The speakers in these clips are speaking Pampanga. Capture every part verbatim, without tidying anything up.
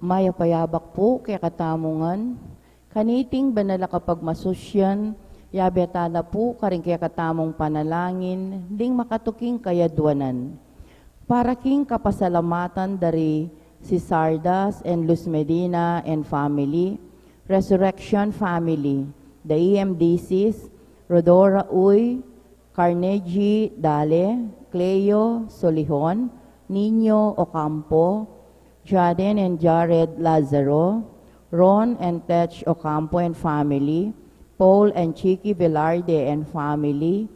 Mayap a yabak pu kekatamu ngan, kaniting banal a kapagmasusyan, yabe tala pu karing kekatamung panalangin ding makatuking kayadwanan. Para king kapasalamatan da ri Cisardas and Luz Medina and family, Resurrection family, the E M D Cs, Rodora Uy, Carnegie Dale, Cleo Solihon, Nino Ocampo, Jaden and Jared Lazaro, Ron and Tech Ocampo and family, Paul and Chicky Velarde and family,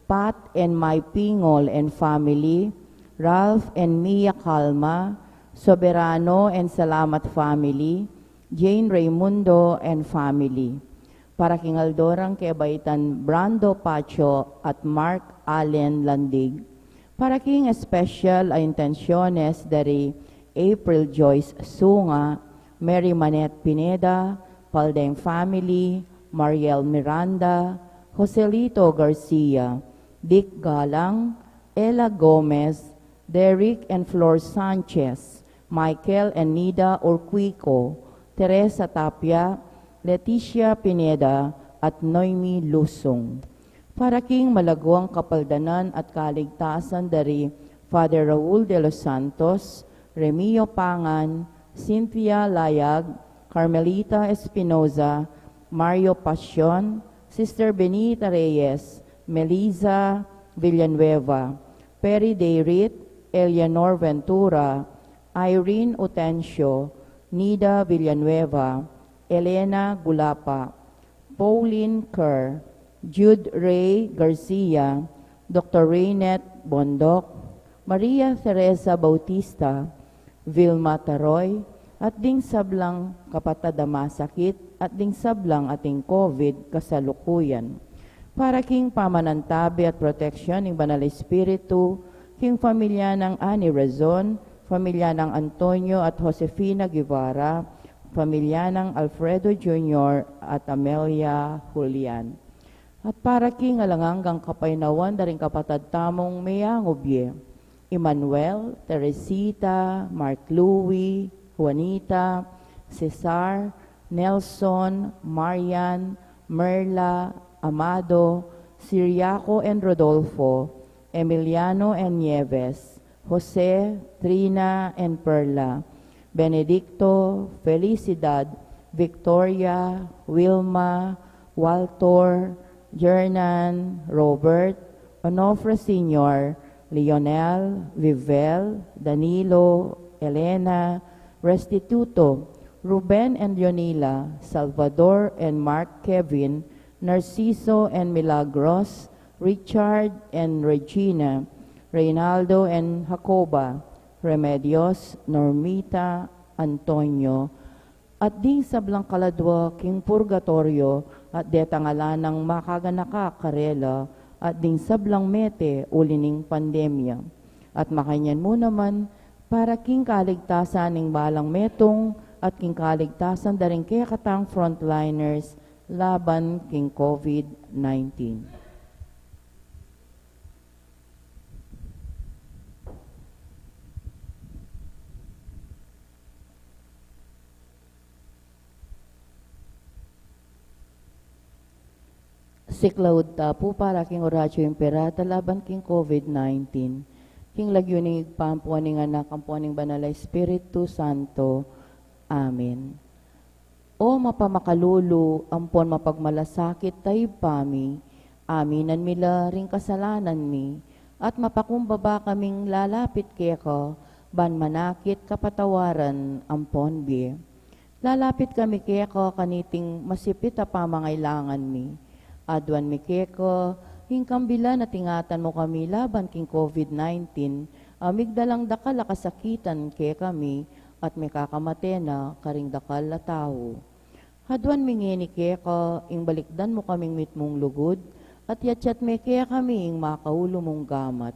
Pat and Mai Pingol and family, Ralph and Mia Calma, Soberano and Salamat family, Jane Raimundo and family. Para king aldo rang kebaitan Brando Pacho at Mark Allen Landig. Para king espesyal a intensyones da ri April Joyce Sunga, Mary Manette Pineda, Paldeng family, Mariel Miranda, Joselito Garcia, Dick Galang, Ella Gomez, Derek and Flor Sanchez, Michael and Nida Urquico, Teresa Tapia, Leticia Pineda, at Noemi Lusung. Para king malaguang kapaldanan at kaligtasan da ri Father Raul de los Santos, Remio Pangan, Cynthia Layag, Carmelita Espinoza, Mario Pasion, Sister Benita Reyes, Melissa Villanueva, Perry Dayrit, Eleanor Ventura, Irene Utencio, Nida Villanueva, Elena Gulapa, Pauline Kerr, Jude Ray Garcia, Doctor Raynette Bondoc, Maria Teresa Bautista, Vilma Taroy, at ding sablang kapatad a masakit, at ding sablang ating COVID kasalukuyan. Para king pamanantabi at proteksyon ning Banal Espiritu, king pamilya nang Annie Razon, pamilya nang Antonio at Josefina Guevara, pamilya nang Alfredo Junior at Amelia Julian. At para king alang anggang kapaynawan da ring kapatad tamung meyangubye, Emmanuel, Teresita, Mark Louie, Juanita, Cesar, Nelson, Marian, Merla, Amado, Siriaco and Rodolfo, Emiliano and Nieves, Jose, Trina and Perla, Benedicto, Felicidad, Victoria, Wilma, Walter, Jernan, Robert, Onofre Senior, Lionel, Vivel, Danilo, Elena, Restituto, Ruben and Leonila, Salvador and Mark Kevin, Narciso and Milagros, Richard and Regina, Reynaldo and Jacoba, Remedios, Normita, Antonio, at ding sablang kaladwa king purgatoryo, at detang ala nang makaganaka karela, at ding sablang mete uli ning pandemya. At makanyan mu naman, para king kaligtasan ning balang metung, at king kaligtasan da ring kekatang frontliners laban king COVID nineteen. Siklaud ta pu para king Oratio Imperata laban king COVID nineteen. King lagyu ning Ibpa, ampo ning Anak, ampo ning Banal a Espiritu Santo. Amen. O mapamakalulu ampon mapagmalasakit a Ibpa mi, aminan mi la ring kasalanan mi, at mapakumbaba kaming lalapit keka, ban manakit kapatawaran ampon bie. Lalapit kami keka kaniting masipit a pamangailangan mi. Aduan mi keka ing kambilan a ingatan mu kami laban king COVID nineteen, a migdalang dakal a kasakitan kekami, at mekakamate na karing dakal a tau. Aduan mi ngeni keka ing balikdan mu kaming mitmung lugud, at yatyat me kekami ing makaulu mung gamat.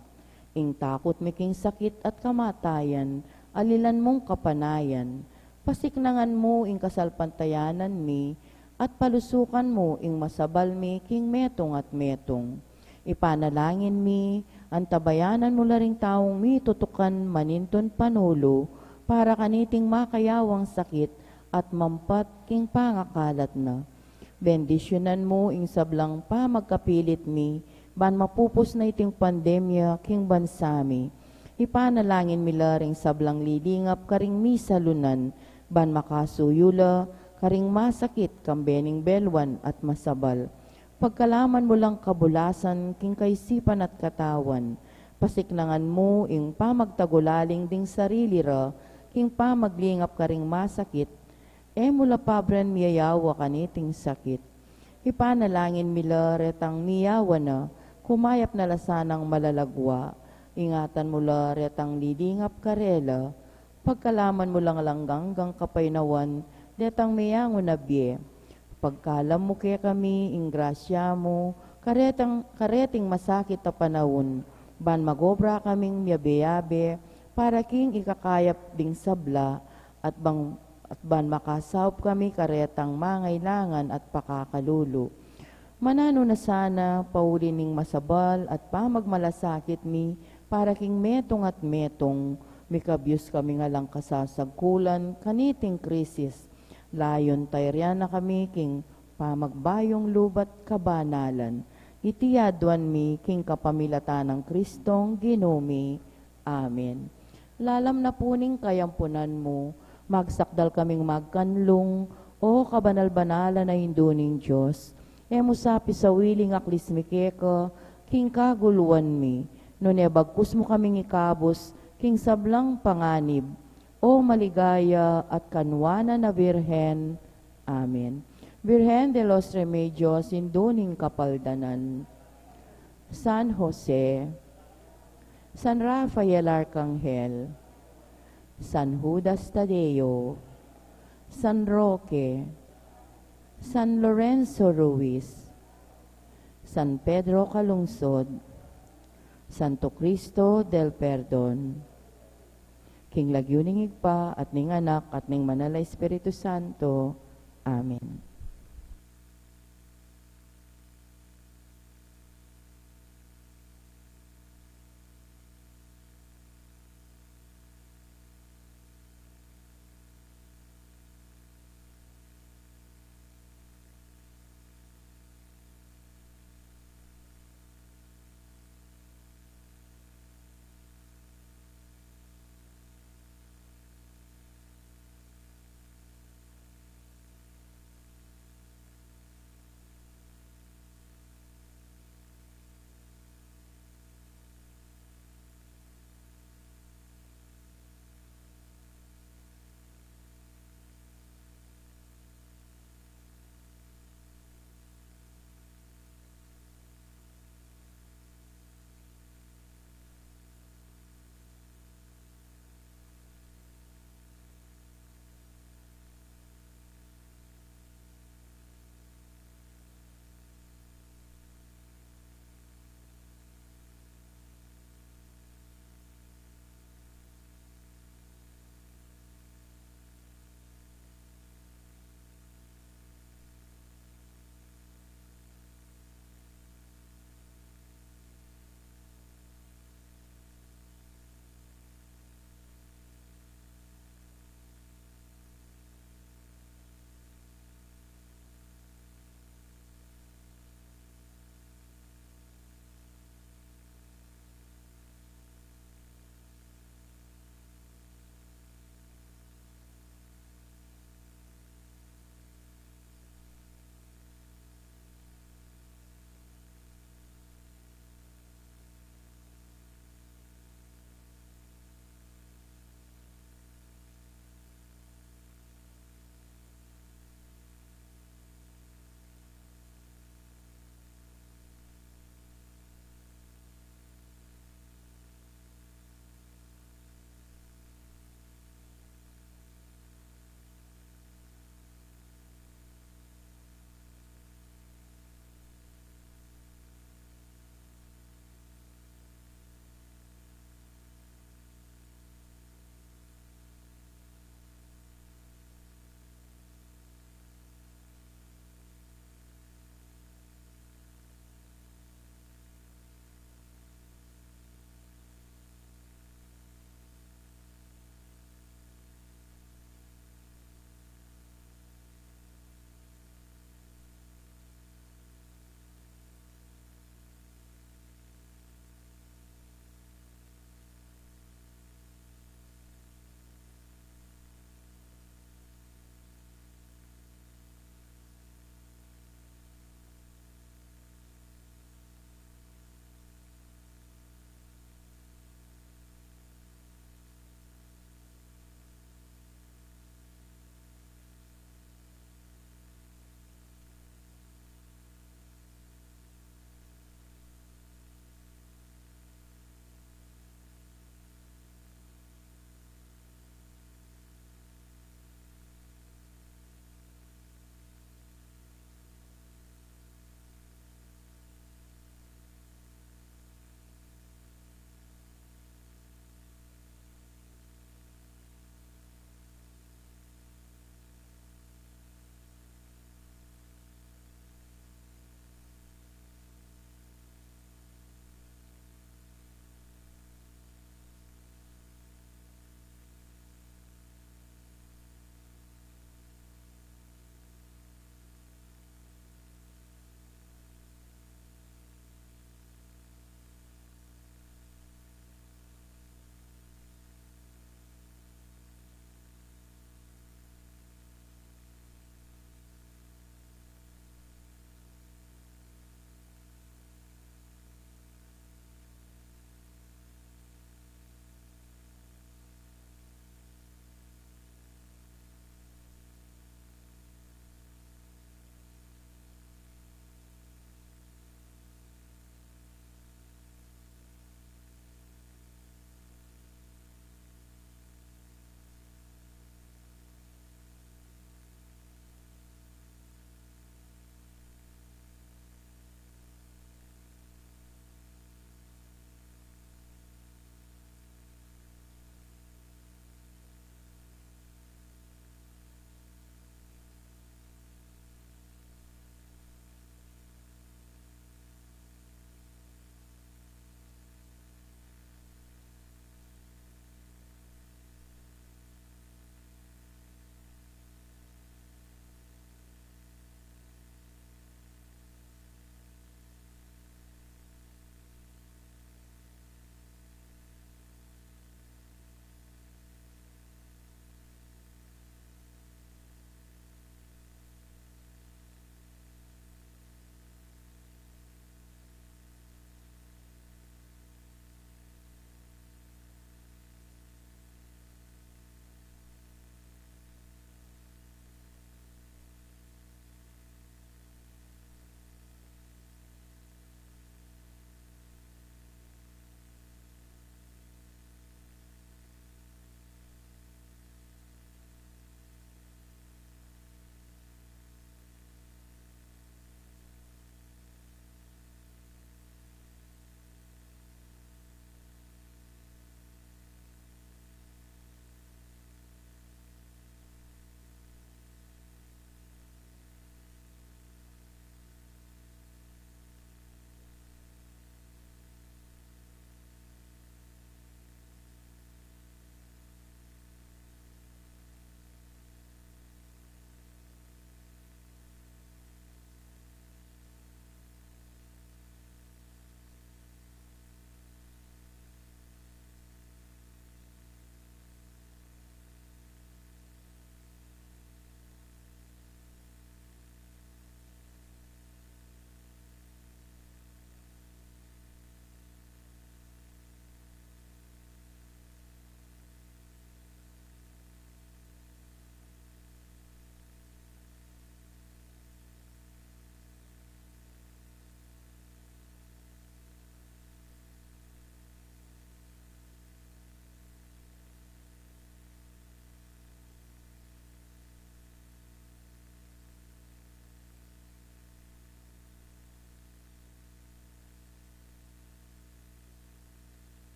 Ing takut mi king sakit at kamatayan, alilan mung kapanayan. Pasiknangan mu ing kasalpantayanan mi, at palusukan mu ing masabal mi king metung at metung. Ipanalangin mi, antabayanan mu la ring taung mitutukan manintun panulu, para kaniting makayawang sakit at mampat king pangakalat na. Bendisyunan mu ing sablang pamagkapilit mi, ban mapupus na iting pandemya king bansa mi. Ipanalangin mi la ring sablang lilingap karing misalunan, ban makasuyu la karing masakit kambe ning belwan at masabal. Pagkalaman mu lang kabulasan king kaisipan at katawan. Pasiknangan mu ing pamagtagulaling ding sarili ra king pamaglingap karing masakit, e mu la pabren miyayawa kaniting sakit. Ipanalangin mi la retang miyawa na, kumayap na la sanang malalagwa. Ingatan mu la retang lilingap karela, pagkalaman mu lang langgang kapaynawan detang meyangu na bie. Pagkalam mu kekami ing grasya mu, karetang, kareting masakit a panaun, ban magobra kaming miyabe-yabe para king ikakayap ding sabla, at bang, at ban makasaup kami karetang mangailangan at pakakalulu. Mananu na sana, pauli ning masabal at pamagmalasakit mi, para king metung at metung, mikabyus kami ngan lang kasasagkulan kaniting krisis. Layun tayrian na kami king pamagbayung luba't kabanalan. Iti aduan mi king kapamilatan nang Kristong Ginu mi. Amen. Lalam na pu ning kayampunan mu, magsakdal kaming magkanlung, O kabanal-banalan a Indu ning Dios. E mu sa pisawiling aklis mi keka king kaguluan mi, nune bagkus mu kaming ikabus king sablang panganib, O maligaya at kanwanan a Birhen. Amen. Virgen de los Remedios, Indu ning Kapaldanan. San Jose, San Rafael Arkanghel, San Judas Tadeo, San Roque, San Lorenzo Ruiz, San Pedro Calungsod, Santo Cristo del Perdon. King lagyu ning Ibpa, at ning Anak, at ning Banal a Espiritu Santo. Amen.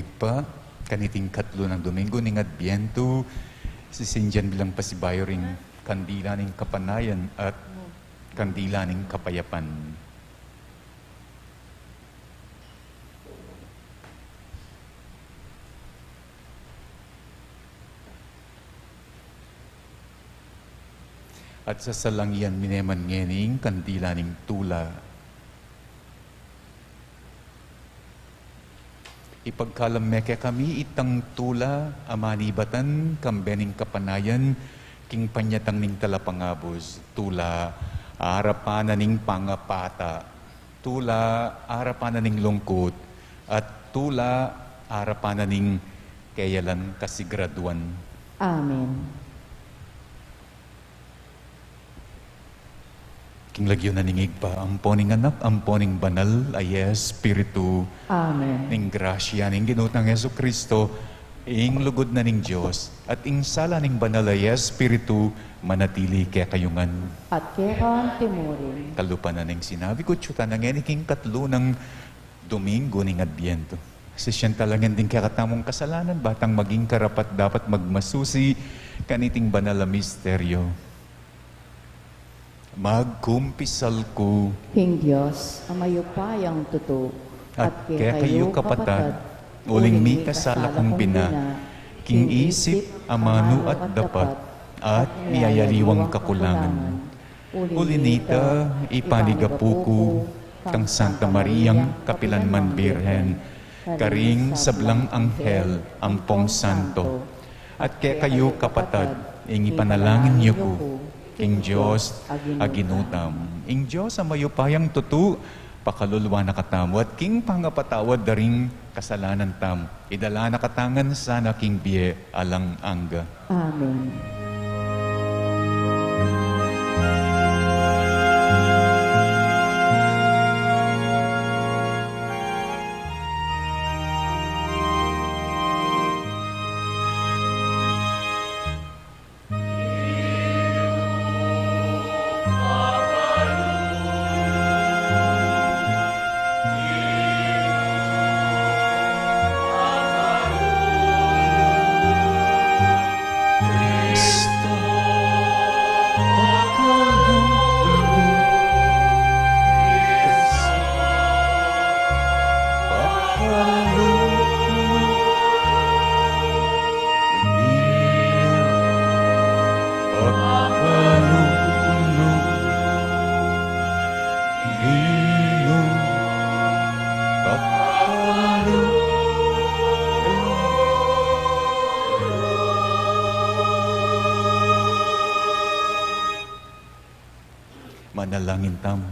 Pa, kaniting katlu nang Domingo ning Adbientu, sisindian bilang pasibayu ring kandila ning kapanayan at kandila ning kapayapan. At sasalangian mi ne man ngening kandila ning tula. Ipagkalam me kekami itang tula a manibatan kambe ning kapanayan king panyatang ning talapangabus, tula arapan na ning pangapata, tula arapan na ning lungkut, at tula arapan na ning keyalan kasiguraduan. Amen. King lagyu na ning Ibpa, ampo ning Anak, ampo ning Banal a Espiritu. Amen. Ning grasya ning Ginu tang Jesucristo, ing lugud na ning Dios, at ing sala ning Banal a Espiritu, manatili kekayu ngan. At keka antimurin. Kalupa na ning sinabi ku, atyu tana ngeni king katlu nang Domingo ning Adbientu. Sisian tala ngan ding kekatamung kasalanan, ba tang maging karapat-dapat magmasusi kaniting banal a misteryo. Magkumpisal ku king Dios a mayupayang tutu, at kekayu kapatad, uling mikasala kung bina, king isip, amanu at dapat, at miyayaliwang kakulangan. Uli nita, ipanigapu ku kang Santa Mariang kapilan man Birhen, karing sablang anghel ampong santo, at kekayu kapatad, ing ipanalangin yu ku king Dios a Ginu tamu. Ing Dios a mayupayang tutu, pakaluluan na katamu, at king pangapatawad da ring kasalanan tamu, idala na katamu ngan sana king bie alang angga. Amen. Manalangin tamu.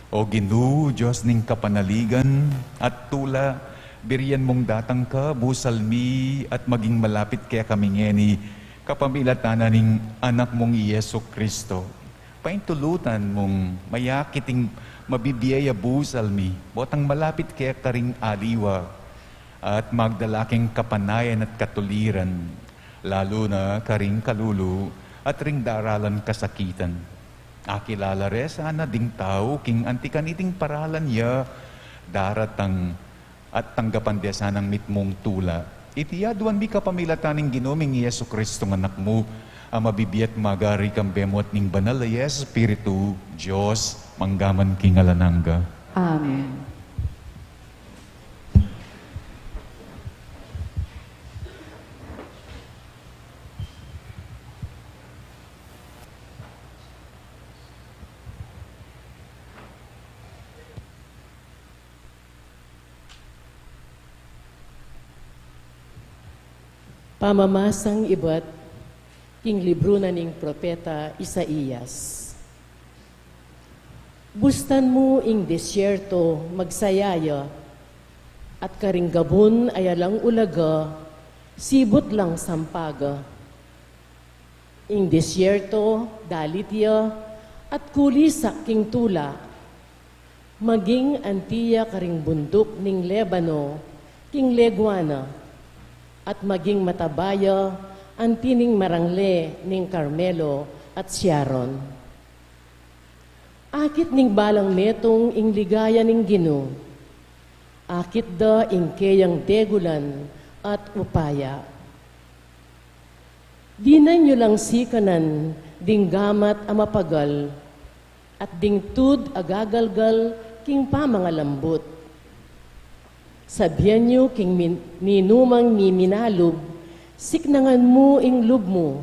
O Ginu, Dios ning kapanaligan at tula, birian mung datang ka busal mi at maging malapit kekami ngeni kapamilatan na ning Anak mung i Jesucristo. Paintulutan mung mayakit ing mabibie ya busal mi, botang malapit keka ring aliwa at magdala king kapanayan at katuliran, lalu na karing kalulu at ring daralan kasakitan. Akilala re sana ding tau king anti kaniting paralan ya daratang at tanggapan de sanang mitmung tula. Iti aduan mi kapamilatan ning Ginu ming i Jesucristo nga Anak mu, a mabibie at magari kambe mu at ning Banal a Espiritu, Dios, mangga man king alang angga. Amen. Pamamasang ibat king libru na ning propeta Isaias. Bustan mu ing desierto magsaya ya, at karing gabun a alang ulaga, sibut lang sampaga. Ing desierto dalit ya at kulisak king tula. Maging anti ya karing bunduk ning Lebano king legua na, at maging mataba ya anti ning marangle ning Carmelo at Sharon. Akit ning balang metung ing ligaya ning Ginu. Akit da ing keyang degulan at upaya. Dinan yu lang sikanan ding gamat a mapagal, at ding tud a gagalgal king pamangalambut. Sabian yu king min-, ninumang miminalub, siknangan mu ing lub mu,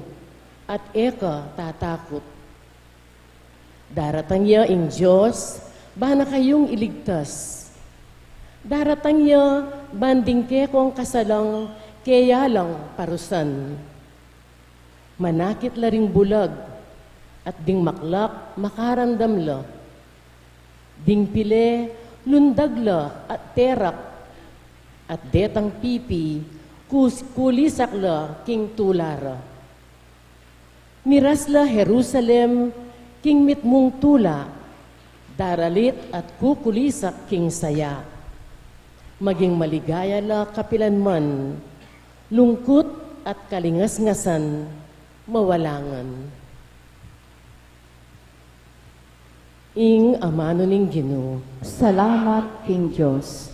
at e ka tatakut. Daratang ya ing Dios, ban na kayung iligtas. Daratang ya, ban ding kekong kasalang, keya lang parusan. Manakit la ring bulag, at ding maklak makaramdam la. Ding pile, lundag la at terak, at detang pipi, kus-, kulisak la king tula ra. Miras la Jerusalem king mitmung tula, daralit at kukulisak king saya. Maging maligaya la kapilanman, lungkut at kalingasngasan, mawalangan. Ing amanu ning Ginu. Salamat king Dios.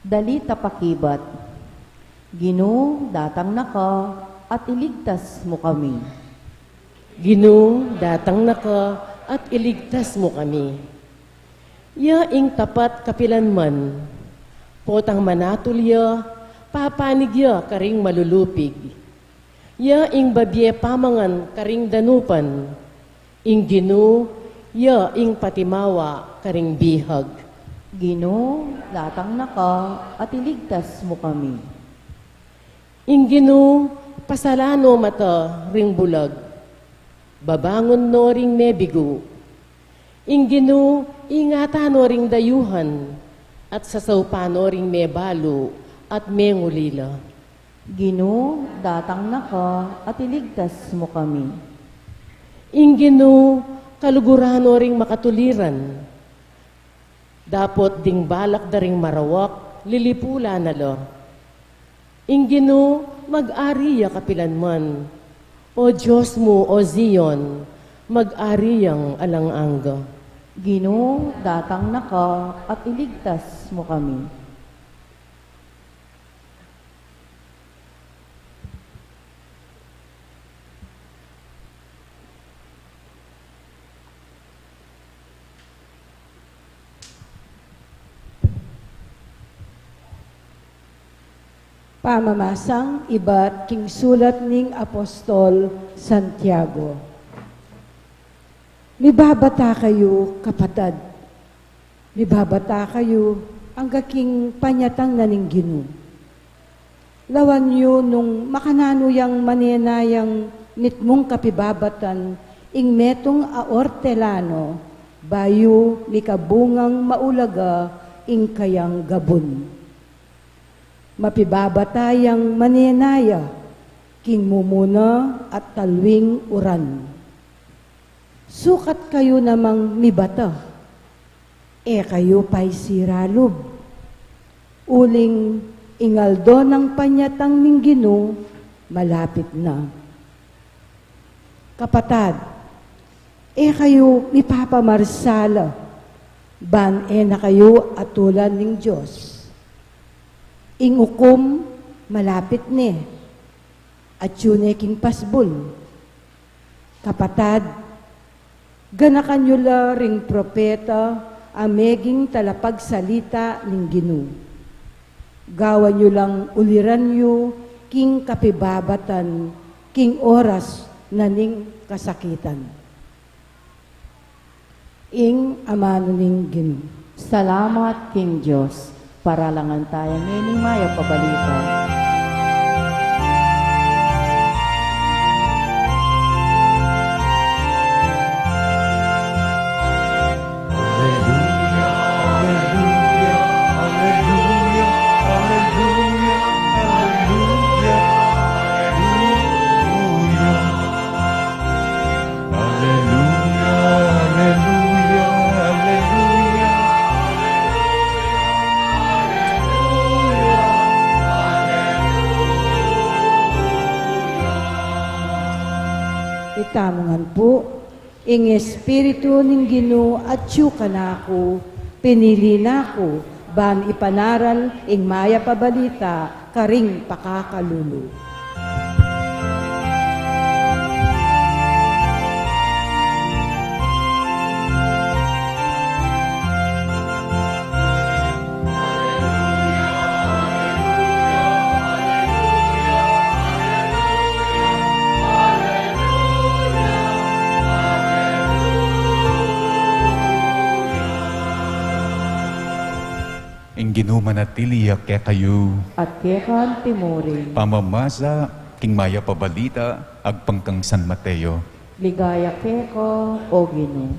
Dali ta pakibat. Ginu, datang na ka at iligtas mu kami. Ginu, datang na ka at iligtas mu kami. Ya ing tapat kapilanman. Potang manatul ya, papanig ya karing malulupig. Ya ing babie pamangan karing danupan. Ing Ginu, ya ing patimawa karing bihag. Ginu, datang na ka at iligtas mu kami. Ing Ginu, pasalan no mata ring bulag, babangun no ring mebigu. Ing Ginu, ingatan no ring dayuhan, at sasaupan no ring mebalu at mengulila. Ginu, datang na ka at iligtas mu kami. Ing Ginu, kaluguran no ring makatuliran. Dapot ding balak da ring marawak, lilipulan na la. Ing Ginu, mag-ari ya kapilanman. O Dios mu, O Zion, mag-ari yang alang angga. Ginu, datang na ka at iligtas mu kami. Pamamasang ibat king sulat ning Apostol Santiago. Mibabata kayu, kapatad. Mibabata kayu, angga king panyatang na ning Ginu. Lawan yu nung makananu yang manenayang mitmung kapibabatan ing metung a ortelano, bayu mikabungang maulaga ing kayang gabun. Mapibabata yang manenaya king mumuna at talwing uran. Sukat kayu namang mibata, e kayu paisira lub. Uling ing aldo nang panyatang ning Ginu malapit na. Kapatad, e kayu mipapamarsala, ban e na kayu atulan ning Dios. Ing ukum malapit ne, atyu ne king pasbul. Kapatad, ganakan yu la ring propeta a meging talapagsalita ning Ginu. Gawan yu lang uliran yu king kapibabatan, king oras na ning kasakitan. Ing amanu ning Ginu. Salamat king Dios. Paralangan taya ngeni ing mayap a balita. Aleluya, aleluya, aleluya, aleluya, aleluya, aleluya. Aleluya, aleluya, aleluya. Itamu ngan pu, ing Espiritu ning Ginu atyu kanaku, pinili na ku, Ban ipanaral ing mayap a balita karing pakakalulu. Ing Ginu manatili ya kekayu. At keka mu rin. Pamamasa king mayap a balita agpang kang San Mateo. Ligaya keka, O Ginu.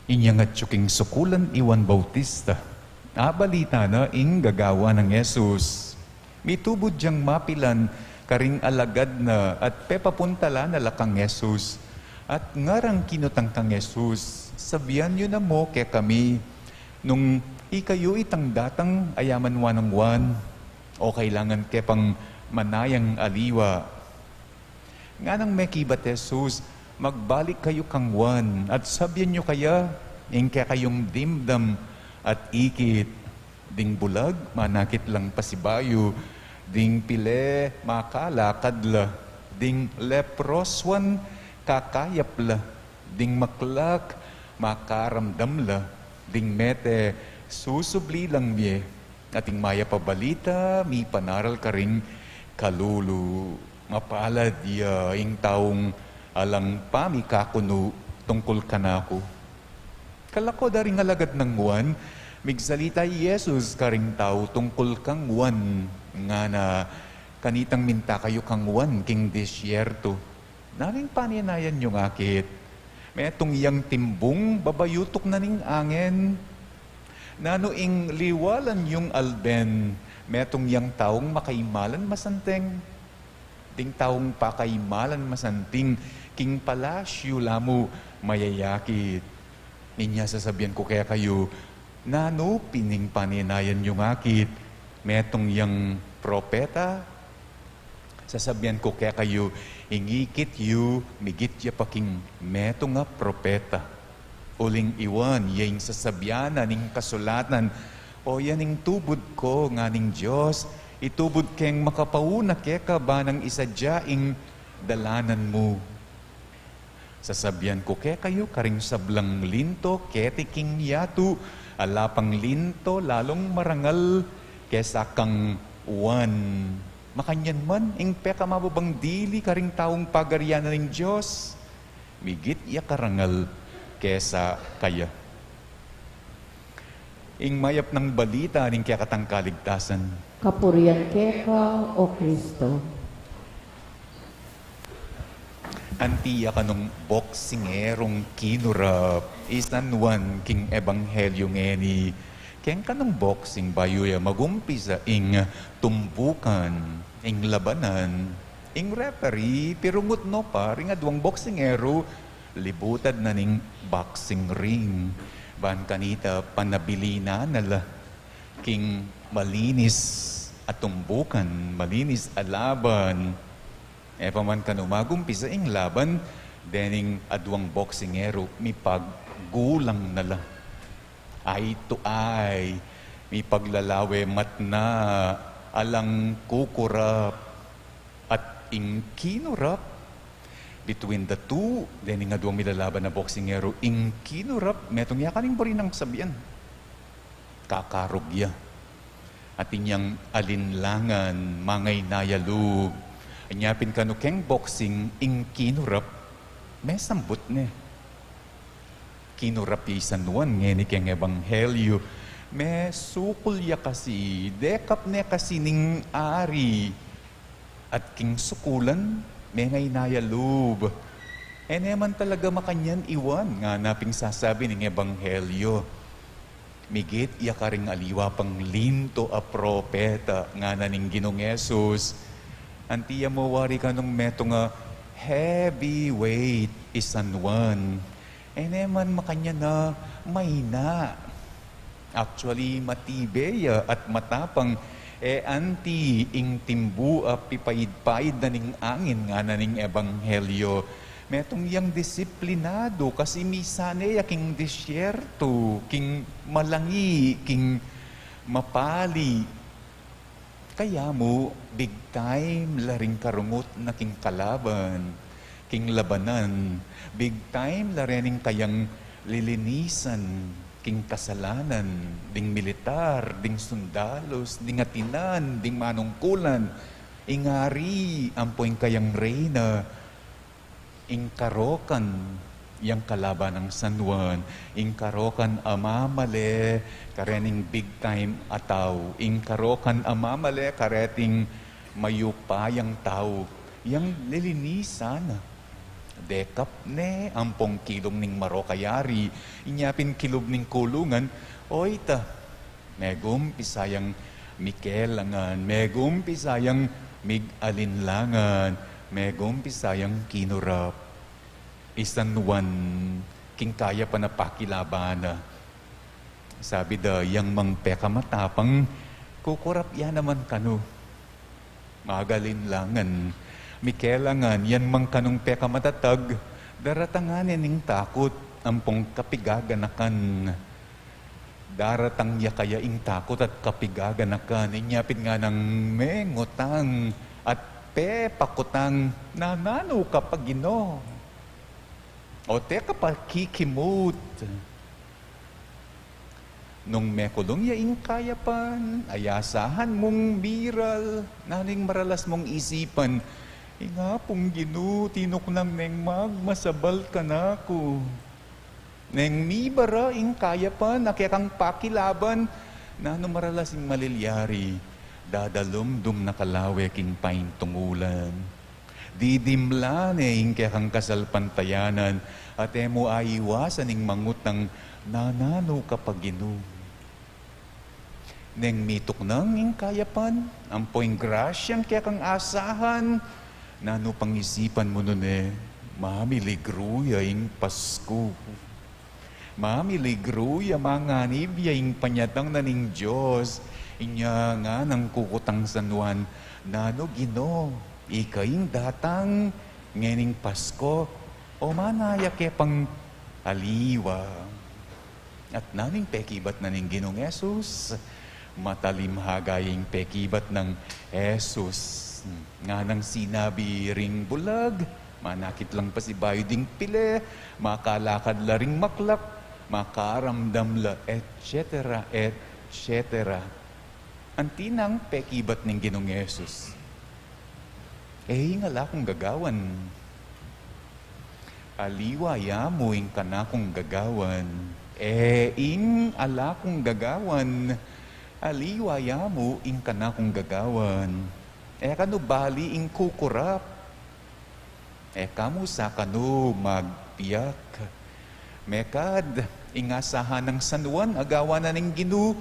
Inyang atyu king sukulan i Juan Bautista, abalita na ing gagawan nang Jesus. Mitubud yang mapilan karing alagad na at pepapuntalan na la kang Jesus. At ngarang kinutang kang Jesus, "Sabian yu na mu kekami, nung ikayu itang datang a yaman wa nang Juan, o kailangan ke pang manayang aliwa?" Nganang mekibat Jesus, "Magbalik kayu kang Juan, at sabian yu kaya ing kekayung dimdam at ikit. Ding bulag, manakit lang pasibayu, ding pile, makalakad la, ding leproswan, kakayap la, ding maklak, makaramdam la, ding mete, susubli lang mie." At ing mayap a balita mipanaral karing kalulu. Mapalad ya ing taung alang pamikakunu tungkul kanaku. Kalako da ring alagad nang Juan, migsalita i Jesus karing tau tungkul kang Juan, ngana, "Kanitang minta kayu kang Juan king disyerto, nanu ing paninayan yung akit? Metung yang timbung, babayutuk na ning angin? Nanu ing liwalan yung alben? Metung yang taung makaimalan masanting? Ding taung pakaimalan masanting king palasyu la mu mayayakit." Inya sasabian ku kekayu, nanu pin ing paninayan yung akit? Metung yang propeta? Sasabian ku kekayu, ing ikit yu, migit ya pa king metung a propeta. Uling i Juan, ya ing sasabian na ning kasulatan, "O yan ing tubud ku," ngan ning Dios, "itubud keng makapauna keka, ban nang isadya ing dalanan mu." Sasabian ku kekayu, karing sablang linto keti king yatu, ala pang linto lalung marangal kesa kang Juan. Makanyan man, ing pekamababang dili karing taung pagarian na ning Dios, migit ya karangal kesa kaya. Ing mayap nang balita ning kekatang kaligtasan. Kapurian keka, O Kristo. Anti ya kanung boksingerung kinurap i San Juan king ebanghelyu ngeni. Keng kanung boksing bayu ya magumpisa ing tumbukan, ing labanan, ing referee pirungut no pa ring aduang boksingeru, libutad na ning boxing ring. Ban kanita panabilinan na la king malinis a tumbukan, malinis a laban. E pa man kanu magumpisa ing laban, dening aduang boksingeru mipaggulang na la. Eye to eye, mipaglalawe matna, alang kukurap. At ing kinurap, between the two, dening aduang milalaban a boksingeru, ing kinurap, metung ya kaning buri nang sabian, kakarug ya. At inyang alinlangan, mangainaya lub. Anya pin kanu keng boksing, ing kinurap, mesambut ne. Kinurap ya i San Juan ngeni keng ebanghelyu. Mesukul ya kasi, dekap ne kasi ning ari. At king sukulan, mengainaya lub. E ne man talaga makanyan i Juan, ngana pin sasabi ning ebanghelyu. Migit ya karing aliwa pang linto a propeta, ngana ning Ginung Jesus. Anti ya mu wari kanung metung a heavyweight i San Juan. E ne man makanyan a maina. Actually, matibe ya at matapang. E anti ing timbu a pipaid-paid na ning angin ngana ning ebanghelyo. Metung yang disiplinadu kasi misane ya king disyertu, king malangi, king mapali. Kaya mu, big time la ring karungut na king kalaban, king labanan, big time la rening kayang lilinisan king kasalanan, ding militar, ding sundalus, ding atinan, ding manungkulan, ing ari, ampo ing kayang reyna, ing karokan yang kalaban nang San Juan, ing karokan a mamale kareting big time a tau, ing karokan a mamale kareting mayupayang tau, yang lilinisan na. Dekap ne ampong kilung ning marok a yari, inya pin kilub ning kulungan, o ita, megumpisa yang mikelangan, megumpisa yang mig-alinlangan, megumpisa yang kinurap. I San Juan, king kayapan a pakilaban na. Sabi da, yang mang pekamatapang, kukurap ya naman kanu. Mag-alinlangan, mikelangan, yan mang kanung pekamatatag, daratangan ne ning takut, ampong kapigaganakan. Daratang ya kaya ing takut at kapigaganakan, inya pin nganang mengutang at pepakutang, nananu ka pa, Ginu? O te ka pa kikimut? Nung mekulung ya ing kayapan, ay asahan mung miral, nanu ing maralas mung isipan? Ing Apung Ginu, tinuknang neng magmasabal kanaku. Neng mibara ing kayapan a kekang pakilaban, nanu maralas ing malilyari? Dadalumdum na ka lawe king paintungulan. Didimla ne ing kekang kasalpantayanan, at e mu aiwasan ing mangutang, nananu ka pa, Ginu? Neng mituknang ing kayapan, ampo ing grasyang kekang asahan, nanu pang isipan mu nune? Mamiligru ya ing Pasku. Mamiligru ya, manganib ya ing panyatang na ning Dios. Inya nganang kukutang San Juan, nanu, Ginu, ika ing datang ngening Pasko, o mana ya ke pang aliwa? At nanu ing pekibat na ning Ginung Jesus? Matalim haga ing pekibat nang Jesus. Nganang sinabi ring bulag, manakit lang pasibayu ding pile, makalakad la ring maklak, makaramdam la, et cetera, et cetera. Anti nang pekibat ning Ginung Jesus? E ing ala kung gagawan. Aliwa ya mu ing kanakung gagawan. E ing ala kung gagawan. Aliwa ya mu ing kanakung gagawan. E kanu bali ing kukurap. E ka mu sa kanu magpiak. Mekad, ing asahan nang San Juan, agawan na ning Ginu.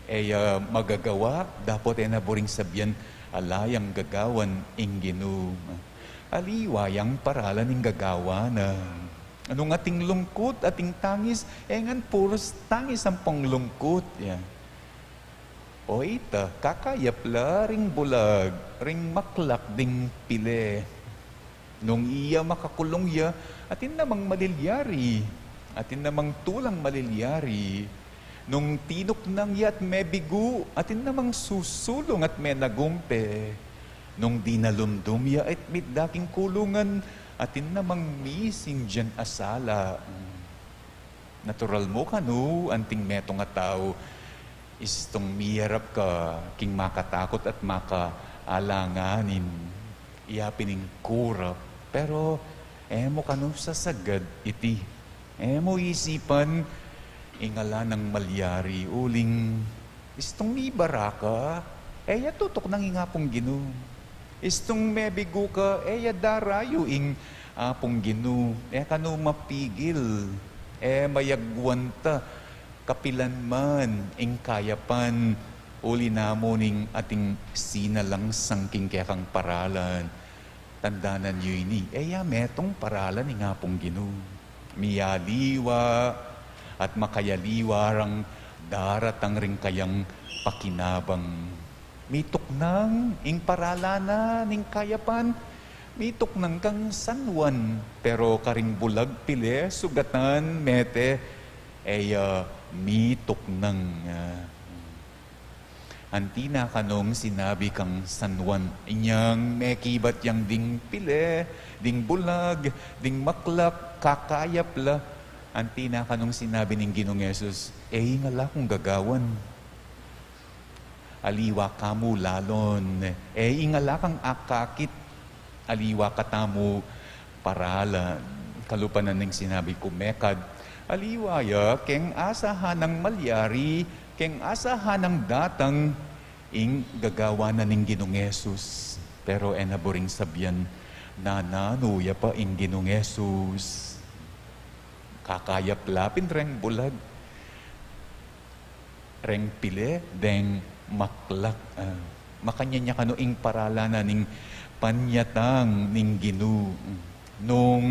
E ya magagawa, dapot e na buring sabian, ala yang gagawan ing Ginu. Aliwa yang paralan ing gagawan na. Nung ating lungkut, ating tangis, e ngan puros tangis ampong lungkut ya. O ita, kakayap la ring bulag, ring maklak ding pile. Nung iya makakulung ya, atin namang malilyari, atin namang tulang malilyari. Nung tinuknang ya at mebigu, atin namang susulung at menagumpe. Nung dinalumdum ya at mitda king kulungan, atin namang misindian a sala. Natural mu kanu, anting metung a tau, istung miyarap ka king makatakut at makaalanganin, iya pin ing kurap, pero e mu kanu sasagad iti. E mu isipan ing ala nang malyari, uling istung mibara ka, e ya tutuknang ing Apung Ginu. Istung mebigu ka, e ya darayu ing Apung Ginu. E kanu mapigil, e mayagwanta kapilan man ing kayapan, uli na mu ning ating sinalangsang king kekang paralan. Tandanan yu ini, e ya metung paralan ing Apung Ginu. Mialiwa at makayaliwa rang daratang ring kayang pakinabang. Mituknang ing paralan na ning Kayapan, mituknang kang San Juan, pero karing bulag pili, sugatan, mete, e ya mituknang. Ah. Anti na kanung sinabi kang San Juan, inyang mekibat yang ding pili, ding bulag, ding maklak, kakayap la. Anti na kanung sinabi ning Ginung Jesus, e ing ala kung gagawan. Aliwa ka mu lalon, e ing ala kang akakit. Aliwa katamu paralan. Kalupa na ning sinabi ku mekad, aliwa ya keng asahan nang malyari, keng asahan nang datang, ing gagawan na ning Ginung Jesus. Pero e na buring sabian, nananu ya pa ing Ginung Jesus. Kakayap la pin reng bulag, reng pili, deng maklak. Ah, makanyan ya kanu ing paralan na ning panyatang ning Ginu. Nung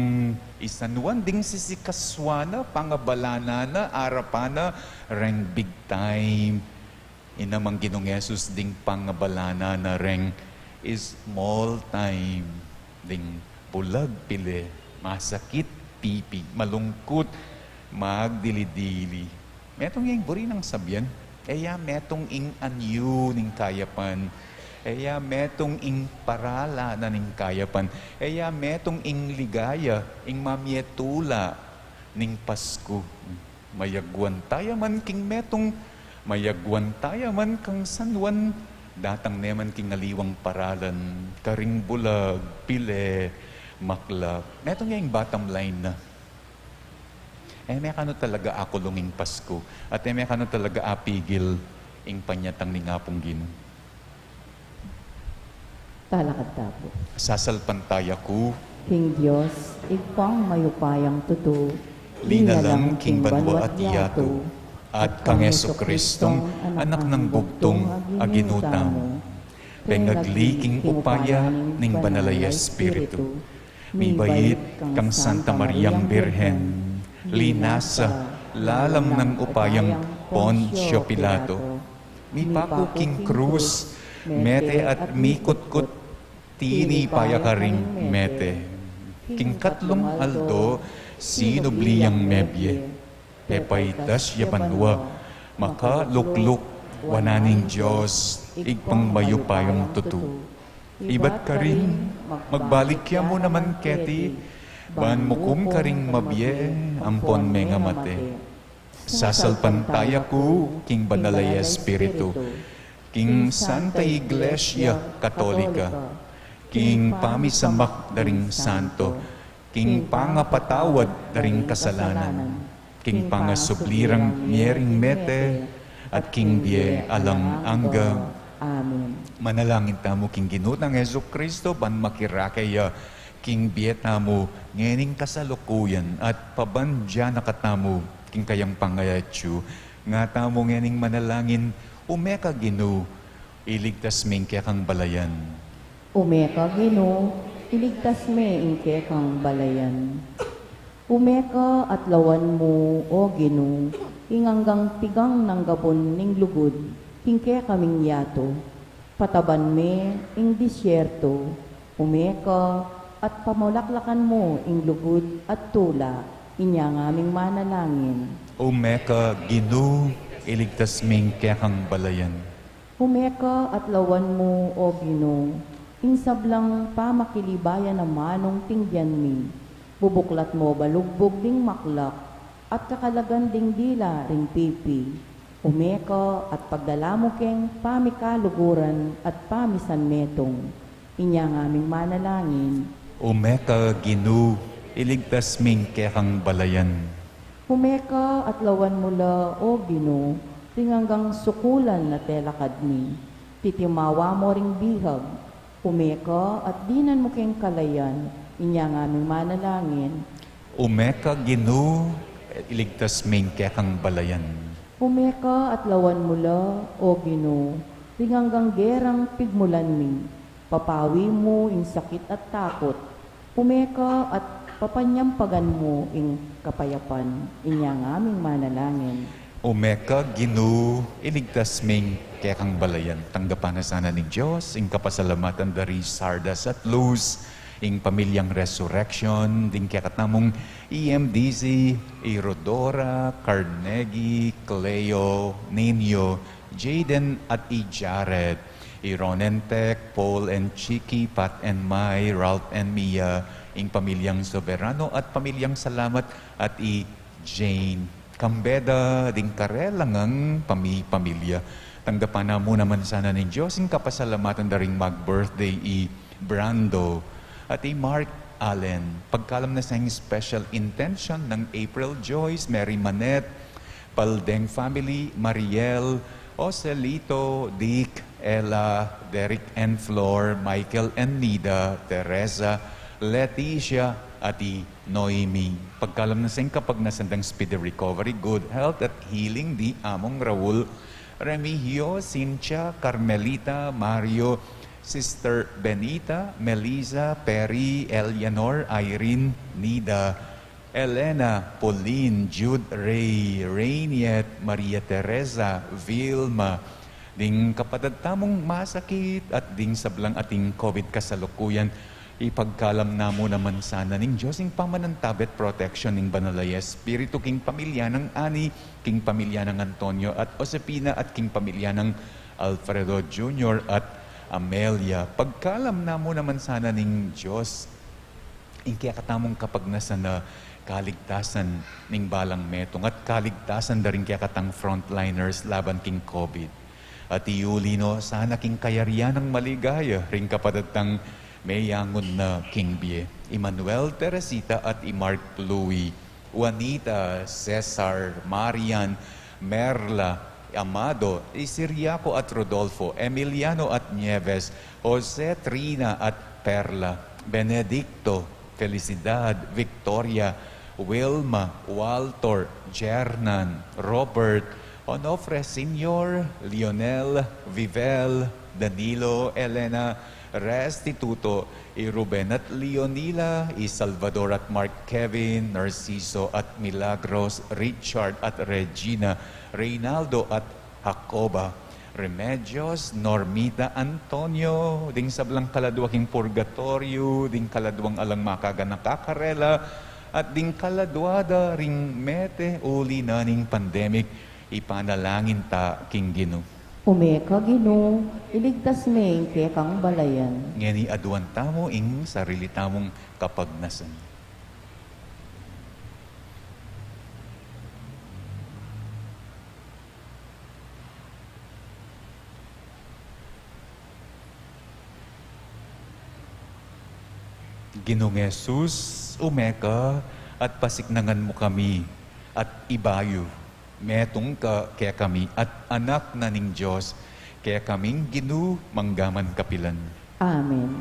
i San Juan ding sisikaswan na, pangabalanan na, arapan na reng big time, inamang Ginung Jesus ding pangabalanan na reng small time, ding bulag pili, masakit pipi, malungkut, magdili-dili. Metung ya ing buri nang sabian, e ya metung ing anyu ning Kayapan, e ya metung ing paralan na ning Kayapan, e ya metung ing ligaya, ing mamie tula ning Pasku. Mayagwan taya man king metung, mayagwan taya man kang San Juan, datang ne man king aliwang paralan, karing bulag, pili, maklak. Metung ya ing bottom line na. E me kanu talaga akulung ing Pasku, at e me kanu talaga apigil ing panyatang ning Apung Ginu. Talakad ta pu. Sasalpantaya ku king Dios, Ibpang mayupayang tutu, linalang king banua at yatu, at kang Jesucristong Anak nang bugtung a Ginu tamu, pengagli king upaya ning Banal a Espiritu, mibait kang Santa Mariang Birhen, linasa lalam nang upayang Poncio Pilato, mipaku king krus, mete at mikutkut, tinipa ya karing mete. King katlung aldo, sinubli yang mebie, pepaitas ya banua, makalukluk wanan ning Dios, Ibpang mayupayang tutu. Ibat karin, magbalik ya mu naman keti, ban mukum karing mabie ampon mengamate. Sasalpantaya ku king Banal a Espiritu, king Santa Iglesia Katolika, king pamisamak da ring santo, king pangapatawad da ring kasalanan, king pangasubli rang mie ring mete, at king bie alang angga. Amen. Manalangin tamu king Ginu tang Jesucristo ban makirake ya king bie tamu ngening kasalukuyan at pabandian na katamu king kayang pangayatsu. Nga tamu ngening manalangin, ume ka Ginu, iligtas mi ing kekang balayan. Ume ka Ginu, iligtas mi ing kekang balayan. Ume ka at lawan mu, O Ginu, ing anggang pigang nang gabun ning lugud king kekaming yatu. Pataban me ing disyerto, ume ka at pamulaklakan mu ing lugud at tula, inya ngaming manalangin. Ume ka Ginu, iligtas mi ing kekang balayan. Ume ka at lawan mu, O Ginu, ing sablang pamakilibayan a manung tinggian mi. Bubuklat mu balugbug ding maklak at kakalagan ding dila ring pipi. Ume ka at pagdala mu keng pamikaluguran at pamisanmetung. Inya ngaming manalangin. Ume ka Ginu, iligtas mi ing kekang balayan. Ume ka at lawan mu la, O Ginu, ring anggang sukulan a telakad mi. Titimawa mu ring bihag. Ume ka at dinan mu keng kalayan, inya ngaming manalangin. Ume ka Ginu, iligtas mi ing kekang balayan. Ume ka at lawan mu la, O Ginu, ring anggang gerang pigmulan mi. Papawi mu ing sakit at takut. Ume ka at Papanyampagan mu ing kapayapan, inya ngaming manalangin. Ume ka, Ginu, iligtas me ing kekang balayan. Tanggapan na sana ning Dios ing kapasalamatan da ri Sardas at Luz, ing pamilyang Resurrection, ding kekatamung E M D C, i Rodora, Carnegie, Cleo, Nino, Jaden at i Jared, i Ron and Tech, Paul and Chiki, Pat and Mai, Ralph and Mia, ing pamilyang Soberano at pamilyang Salamat at i Jane Cambeda, ding karelang pami-pamilya. Tanggapan na mu naman sana ning Dios ing kapasalamatan da ring mag-birthday i Brando at i Mark Allen. Pagkalam na sa ing special intention nang April Joyce, Mary Manette, Paldeng family, Mariel, Joselito, Dick, Ella, Derek and Flor, Michael and Nida, Teresa, Leticia, at i Noemi. Pagkalam na sa ing kapagnasan dang speedy recovery, good health at healing di Among Raul, Remigio, Cynthia, Carmelita, Mario, Sister Benita, Melissa, Perry, Eleanor, Irene, Nida, Elena, Pauline, Jude, Ray, Rainiet, Maria Teresa, Vilma, ding kapatad tamung masakit at ding sablang ating COVID kasalukuyan, ipagkalam na mu naman sana ning Dios ing pamanantabe at protection ning Banal a Espiritu king pamilya nang Ani, king pamilya nang Antonio at Josefina, at king pamilya nang Alfredo Junior at Amelia. Pagkalam na mu naman sana ning Dios ing kekatamung kapagnasan a kaligtasan ning balang metung at kaligtasan da ring kekatang frontliners laban king COVID. At iuli no sana king kayarian nang maligaya ring kapatad tang meyangun na king bie, i Manuel, Teresita at i Mark Louie, Juanita, Cesar, Marian, Merla, Amado, i Siriaco at Rodolfo, Emiliano at Nieves, Jose, Trina at Perla, Benedicto, Felicidad, Victoria, Wilma, Walter, Jernan, Robert, Onofre Senior, Lionel, Vivel, Danilo, Elena, Restituto, i Ruben at Leonila, i Salvador at Mark, Kevin, Narciso at Milagros, Richard at Regina, Reynaldo at Jacoba, Remedios, Normita, Antonio, ding sablang kaladua king purgatoryo, ding kaladwang alang makaganaka karela, at ding kaladua da ring mete uli na ning pandemic, ipanalangin ta king Ginu. Ume ka, Ginu, iligtas me ing kekang balayan. Ngeni aduan tamu ing sarili tamung kapagnasan. Ginung Jesus, ume ka at pasiknangan mu kami, at ibayu, metung ka kekami at Anak na ning Dios, kekaming Ginu manggaman kapilan. Amen.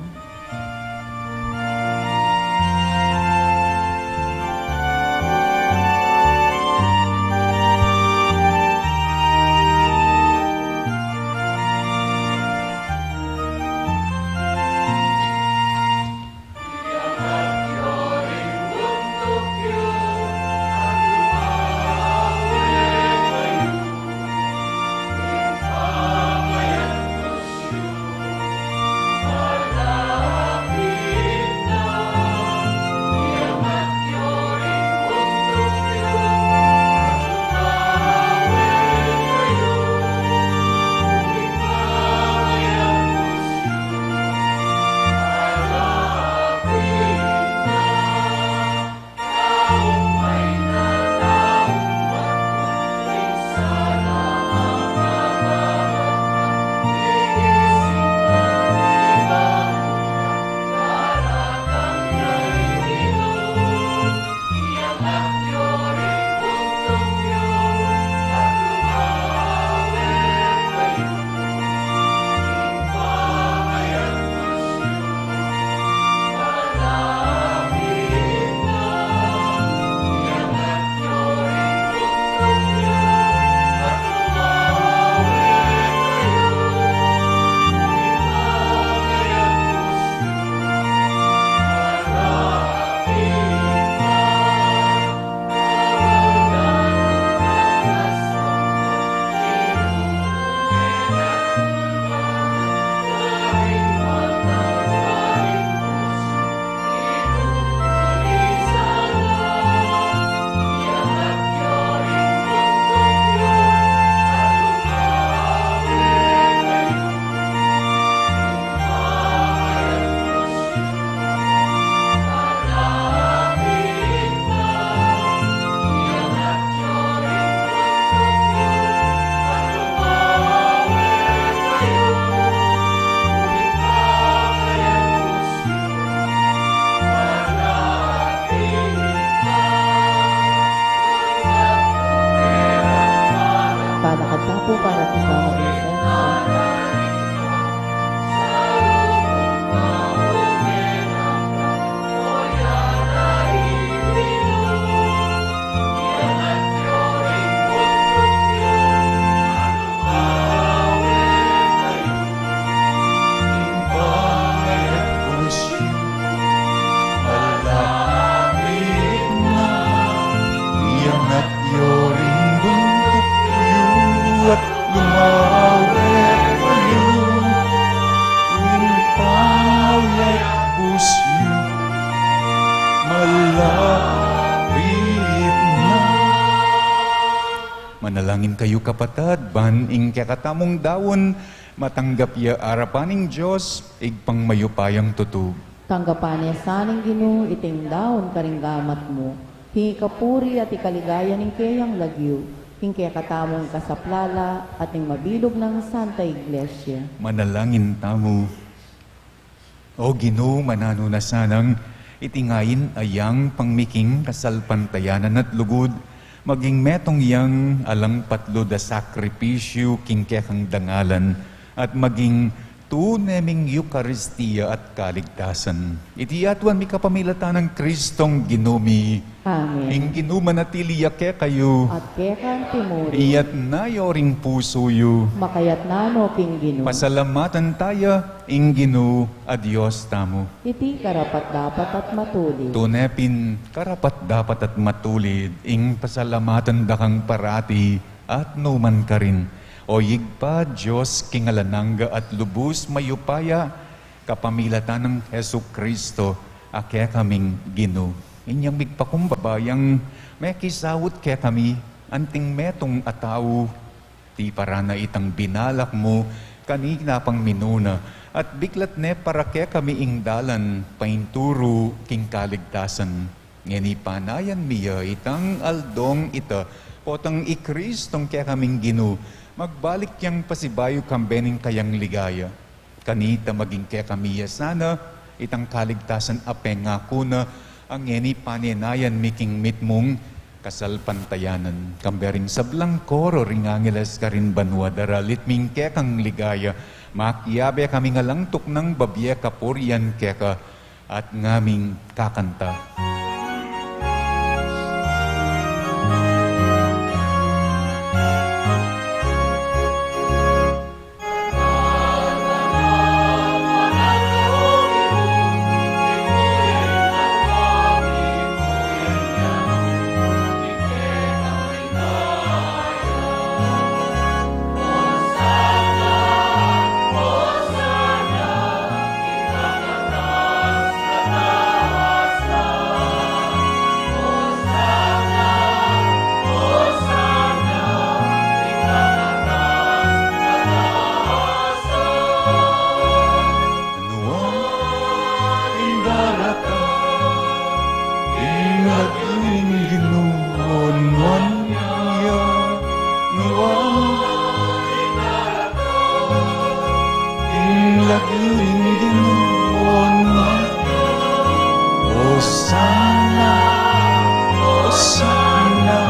Kayu kapatad, ban ing kekatamung daun, matanggap ya arapan ning Dios, Ibpang mayupayang tutu. Tanggapan na sana ning Ginu iting daun karing gamat mu, king ikapuri at ikaligaya ning keyang lagyu, king kekatamung kasaplala at ning mabilug nang Santa Iglesia. Manalangin tamu. O Ginu, mananu na sanang iti ngeni a yang pangmiking kasalpantayanan at lugud, maging metung yang alang patlud a sakripisyu king kekang dangalan, at maging tune ming Eukaristia at kaligtasan. Iti yatwan mi kapamilatan nang Kristong Ginu mi. Amen. Ing Ginu manatili ya kekayu. At keka mu rin. Iyatas yu ring pusu yu. Makayatas no king Ginu. Pasalamatan taya ing Ginu a Dios tamu. Iti karapat-dapat at matulid. Tune pin karapat-dapat at matulid ing pasalamatan da kang parati at nukarin man, O Ibpa, Dios king alang angga at lubus mayupaya, kapamilatan nang Jesucristo a kekaming Ginu. Inyang migpakumbaba yang mekisaut kekami anting metung a tau, tiparan na itang binalak mu kanita pang minuna, at biklat ne para kekami ing dalan paintulu king kaligtasan. Ngeni panayan mi ya itang aldong ita, potang i Kristong kekaming Ginu, magbalik yang pasibayu kambe ning kayang ligaya. Kanita maging kekami ya sana itang kaligtasan a pengaku na, a ngeni panenayan mi king mitmung kasalpantayanan. Kambe ring sablang koro ring angeles karin banua, daralit mi ing kekang ligaya, makiabe kaming alang tuknang babie kapurian keka, at ngaming kakanta. Nuan ing darata ing lagyu ning Ginu, nuan ya. Nuan ing lagyu ning Ginu, nuan ya. Osana, Osana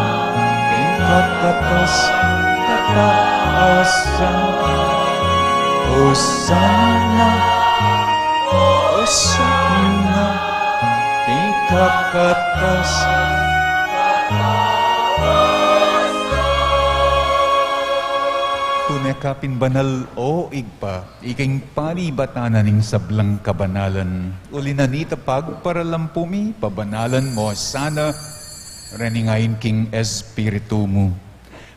king kakatas kataasan. Osana, Osana king kakatas. Tune ka pin banal, O Ibpa, ika ing panibatan na ning sablang kabanalan. Uli na nita pagparalampu mi, pabanalan mu sana rening ain king Espiritu mu,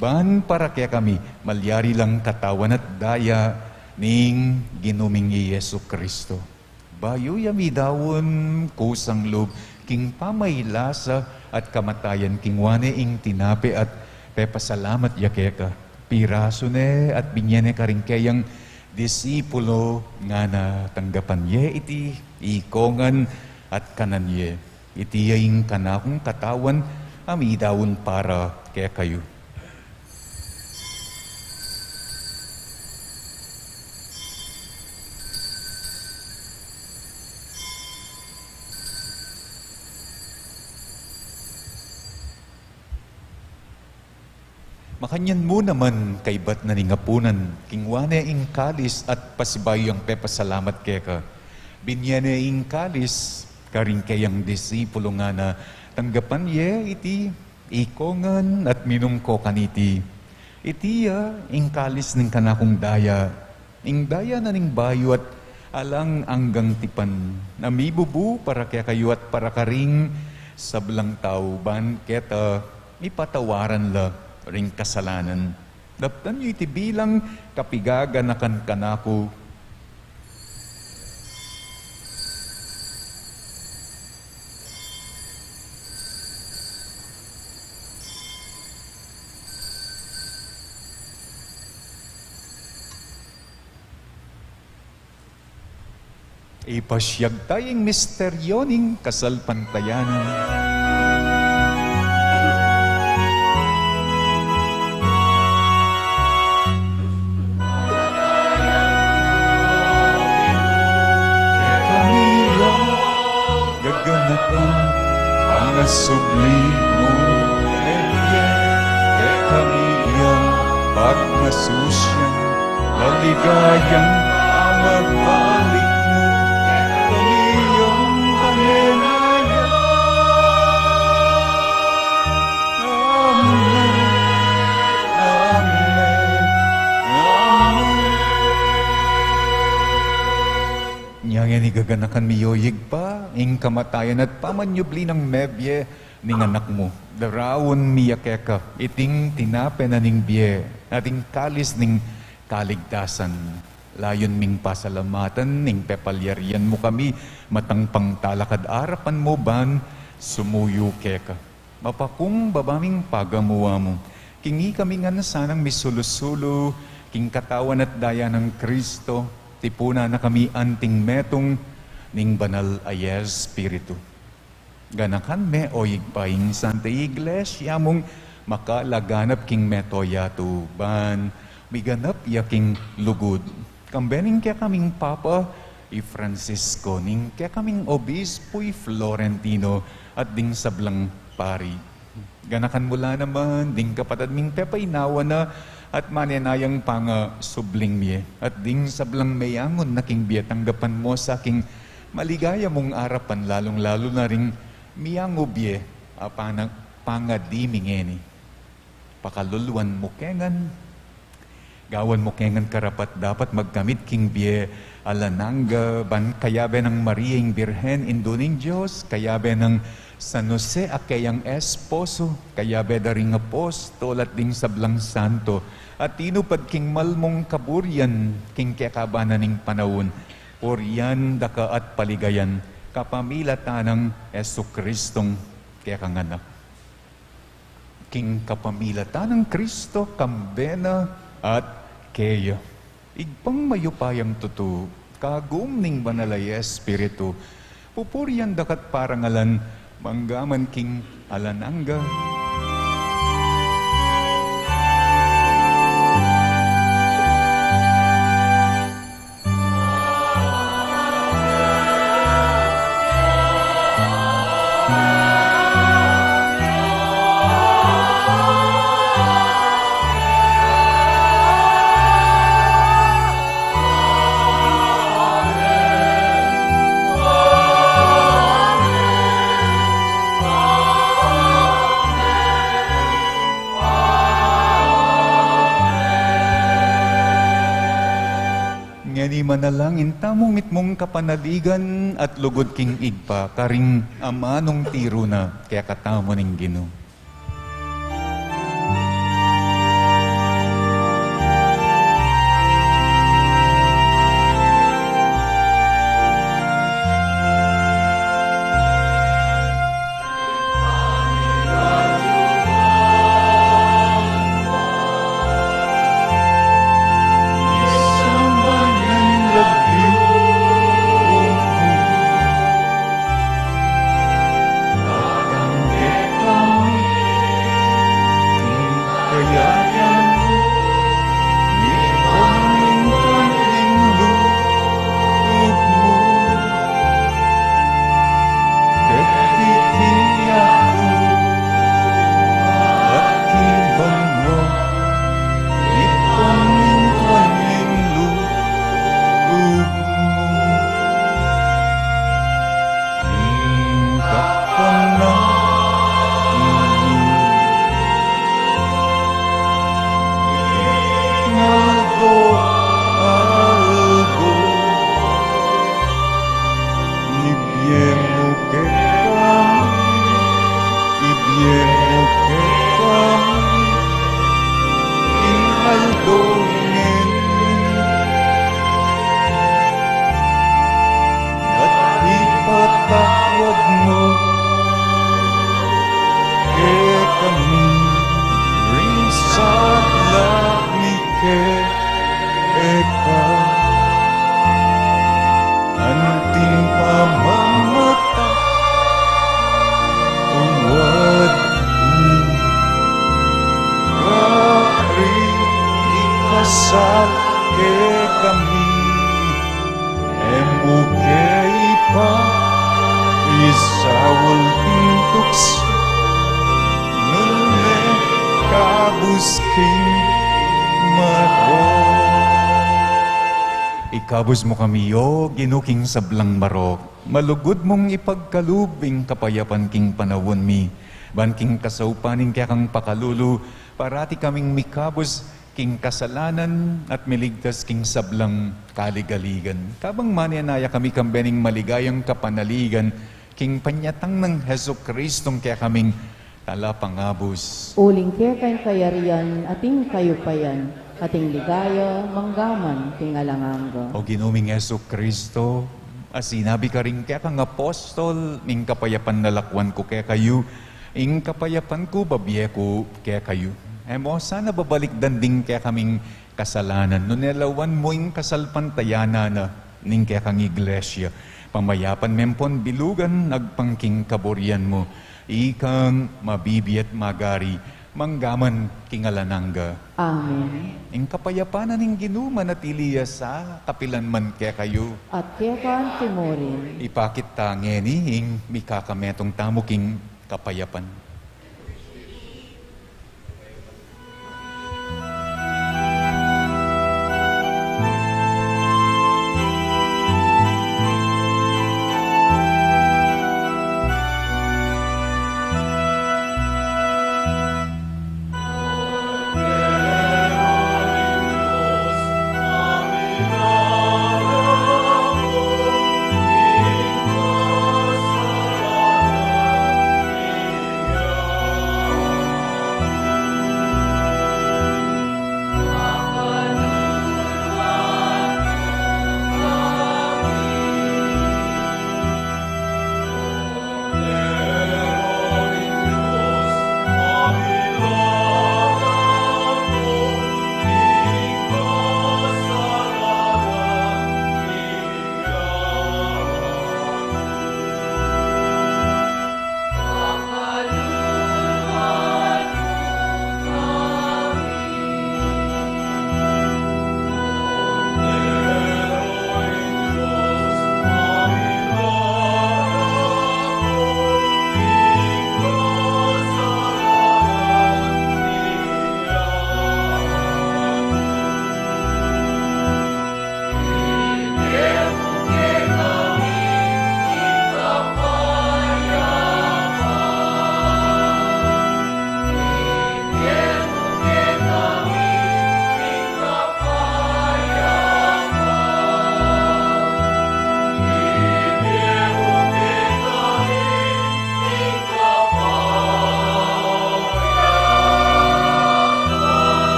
ban para kekami malyari lang katawan at daya ning Ginu ming i Jesucristo. Bayu ya midaun kusang lub king pamailasa at kamatayan, kinua ne ing tinape at pepasalamat ya keka, pirasu ne at binye ne karing keyang disipulo, ngana, tanggapan ye iti ikongan at kanan ye. Iti ya ing kanakung katawan a midaun para kekayu. Makanyan mu naman kaybat na ning apunan, kinua ne ing kalis at pasibayu yang pepasalamat keka, binye ne ing kalis karing keyang disipulo, ngana, tanggapan ye iti ikongan at minum ko kaniti. Iti ya ing kalis ning kanakung daya, ing daya na ning bayu at alang anggang tipan, a mibubu para kekayu at para karing sablang tau, ban keta mipatawaran la ring kasalanan. Daptan yu iti bilang kapigaganakan kanaku. Ipasiag taya ing misteryo ning kasalpantayanan. Kekami yang gaganakan, pangasubli mu, Mebie, kekami yang pagmasusian, maligayang pamagbalik mu, kekami yang panenaya. Amen. Amen. Amen. Nya ngeni gaganakan mi, o Ibpa, ing kamatayan at pamanyubli nang mebie ning Anak mu. Daraun mi ya keka iting tinape na ning bie at ing kalis ning kaligtasan. Layun ming pasalamatan ing pepalyarian mu kami matang pangtalakad arapan mu ban sumuyu keka. Mapakumbaba ming pagamuan mu. King ikami ngan sanang misulu-sulu king katawan at daya nang Kristo, tipunan na kami anting metung ning Banal a Espiritu. Ganakan me, o Ibpa, ing Santa Iglesia mung makalaganap king mabilug a yatu ban miganap ya king lugud. Kambe ning kekaming Papa, i Francisco, ning kekaming Obispu, i Florentino, at ding sablang pari. Ganakan mu la naman ding kapatad ming pepainawa na at manenayang pangasubling mie, at ding sablang meyangu na king bie, tanggapan mu sa king maligaya mung arapan, lalung-lalu na ring meyangu bie a pana-, pangadi mi ngeni. Pakaluluan mu ke ngan. Gawan mu ke ngan karapat-dapat magkamit king bie alang angga, ban kayabe nang Maria ing Birhen, Indu ning Dios, kayabe nang San Jose a keyang esposo, kayabe da ring apostol at ding sablang santo a tinupad king mal mung kaburian king kekaban na ning panaun, purian da ka at paligayan kapamilatan nang Jesucristong kekang Anak. King kapamilatan nang Kristo, kambe na at keya, Ibpang mayupayang tutu, kagum ning Banal a Espiritu, pupurian da ka at parangalan mangga man king alang angga. Ngeni manalangin tamung mitmung kapanaligan at lugud king Ibpa, karing amanung tiru na kekatamu ning Ginu. Kabus mu kami, O Ginu, king sablang marok. Malugud mung ipagkalub ing kapayapan king panaun mi, ban king kasaupan ning kekang pakalulu, parati kaming mikabus king kasalanan at miligtas king sablang kaligaligan. Kabang manenaya kami kambe ning maligayang kapanaligan king panyatang nang Jesucristong kekaming Talapangabus. Uling keka ing kayarian, at ing kayupayan, at ing ligaya, manggaman king alang angga. O Ginu ming Jesucristo, a sinabi karing kekang apostol, ing kapayapan lalakwan ku kekayu, ing kapayapan ku babie ku kekayu. E mo sana babalikdan ding kekaming kasalanan, nune lawan mu ing kasalpantayanan na ning kekang Iglesia. Pamayapan me ampon bilugan agpang king kaburian mu. Ikang mabibie at magari, manggaman king alang angga. Amen. Ing kapayapan na ning Ginu manatili ya sa kapilan man kekayu. At keka anti murin. Ipakit ta ngeni ing mikakametung tamu king kapayapan.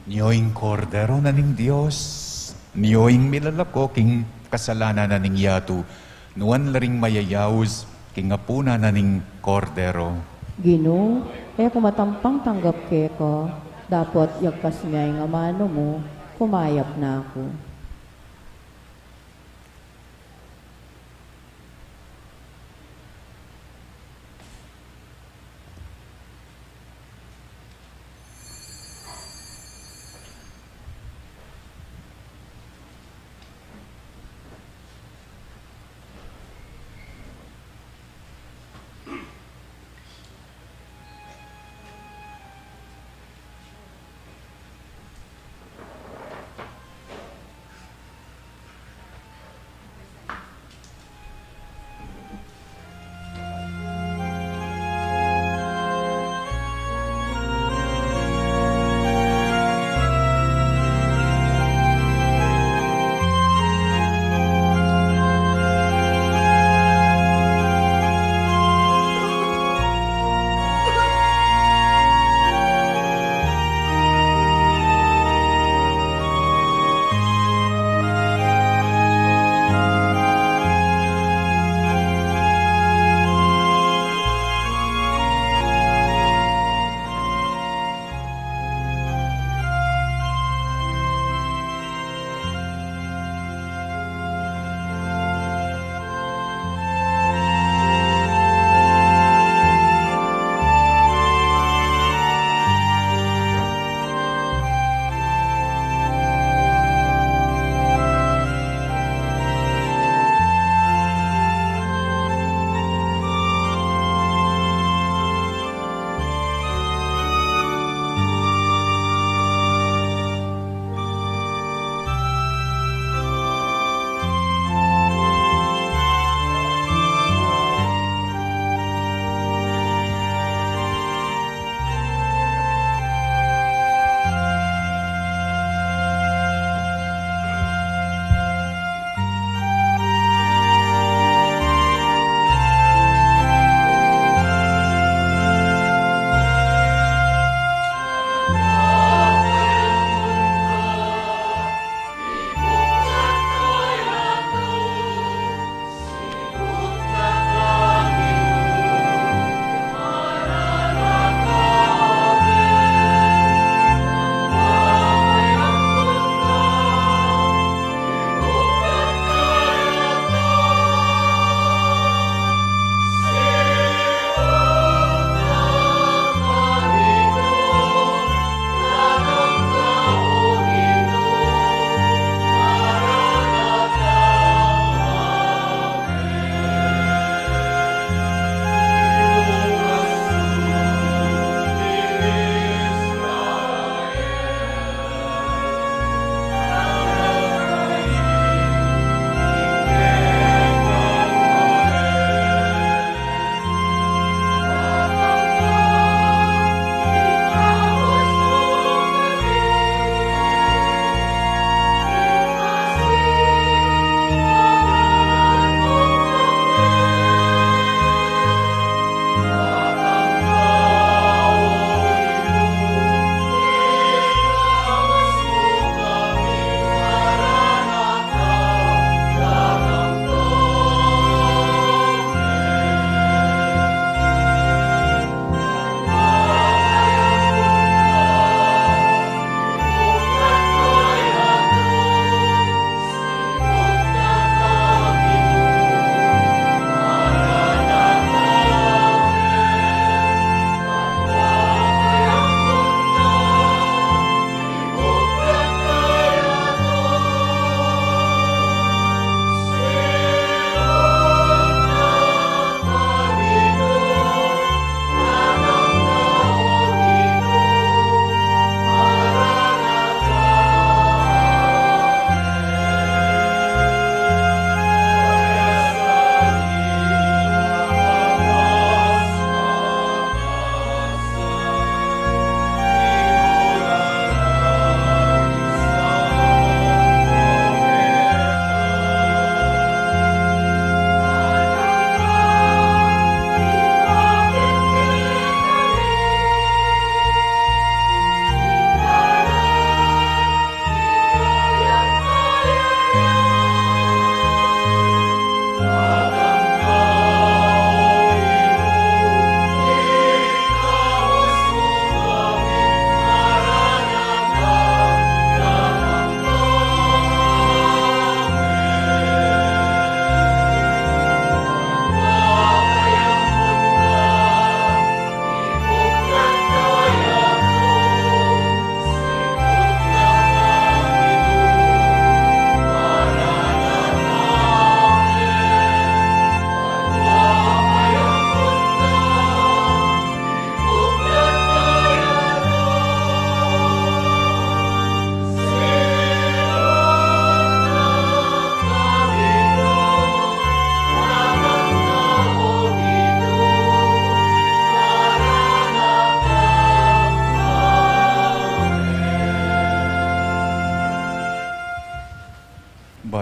Nyo ing Kordero na ning Dios, nyo ing milalako king kasalanan na ning yatu, nuan la ring mayayaus king apunan na ning Kordero. Ginu, e ku matampang tanggap keka, dapot yagkas me ing amanu mu, kumayap na ku.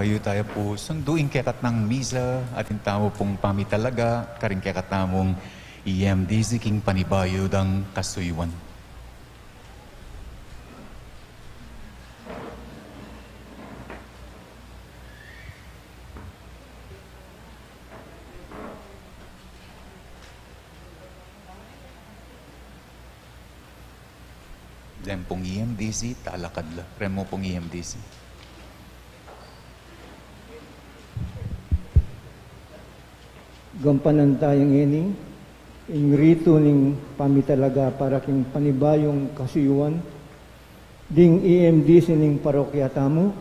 Tayu tamu pu, sundu ing kekatang misa, atin tamu pung pamitalaga karing kekatamung E M D C king panibayu dang kasuyuan. Deng pung E M D C, talakad la. Reng mu pung E M D C. Gampanan taya ngeni ing ritu ning pamitalaga para king panibayung kasuyuan ding E M D C ning parokya tamu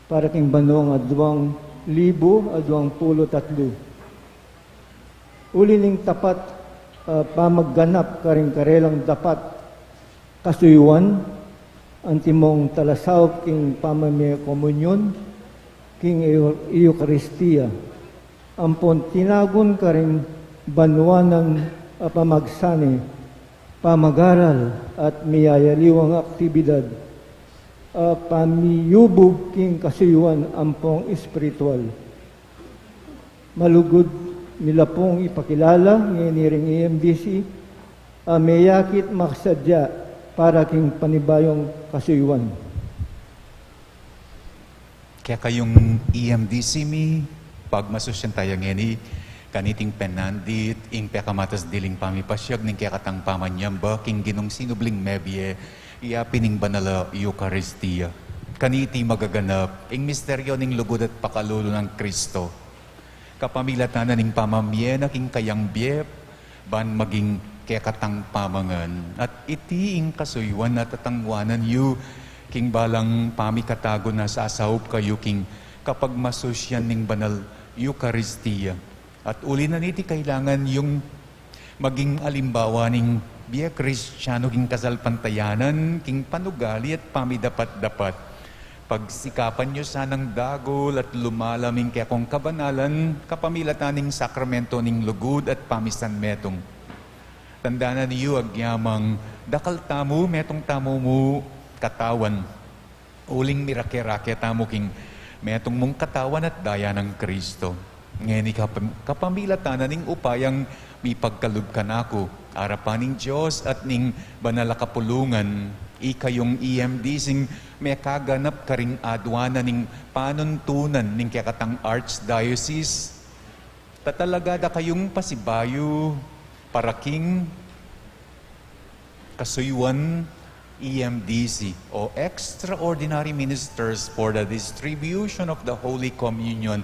para king banuang aduang libu aduang pulu tatlu. Uli ning tapat, ah, pamagganap karing karelang dapat kasuyuan, antimong talasaup king pamamie komunyon king Eu-, Eukaristia, ampon tinagun karing banuanan a pamagsane, pamagaral at miyayaliwang aktibidad a pamiyubug king kasuyuan ampong espiritual. Malugud mi la pung ipakilala ngeni ring E M D C a meyakit makasadya para king panibayung kasuyuan. Kekayung E M D C mi, pagmasusyan taya ngeni kaniting penandit ing pekamatas diling pamipasyag ning kekatang pamanyamba king Ginung sinubling mebie, iya pin ing banal a Eukaristia. Kaniti magaganap ing misteryo ning lugud at pakalulu nang Kristo. Kapamilatan na ning pamamie na king kayang bie, ban maging kekatang pamangan. At iti ing kasuyuan a tatangwanan yu king balang pamikatagun a sasaup kayu king kapagmasusyan ning banal Eukaristia. At uli na niti, kailangan yung maging alimbawa ning bie Kristiano king kasalpantayanan, king panugali at pamidapat-dapat. Pagsikapan yu sanang dagul at lumalam ing kekong kabanalan, kapamilatan ning sakramento ning lugud at pamisanmetung. Tandanan yu agyamang dakal tamu, metung tamu mu katawan. Uling mirake-rake tamu king metung mung katawan at daya nang Kristo. Ngeni kapam-, kapamilatan na ning upayang mipagkalub kanaku, arapan ning Dios at ning banal a kapulungan, ikayung E M D C ing mekaganap karing aduan na ning panuntunan ning kekatang Archdiocese, tatalaga da kayung pasibayu para king kasuyuan E M D C o Extraordinary Ministers for the Distribution of the Holy Communion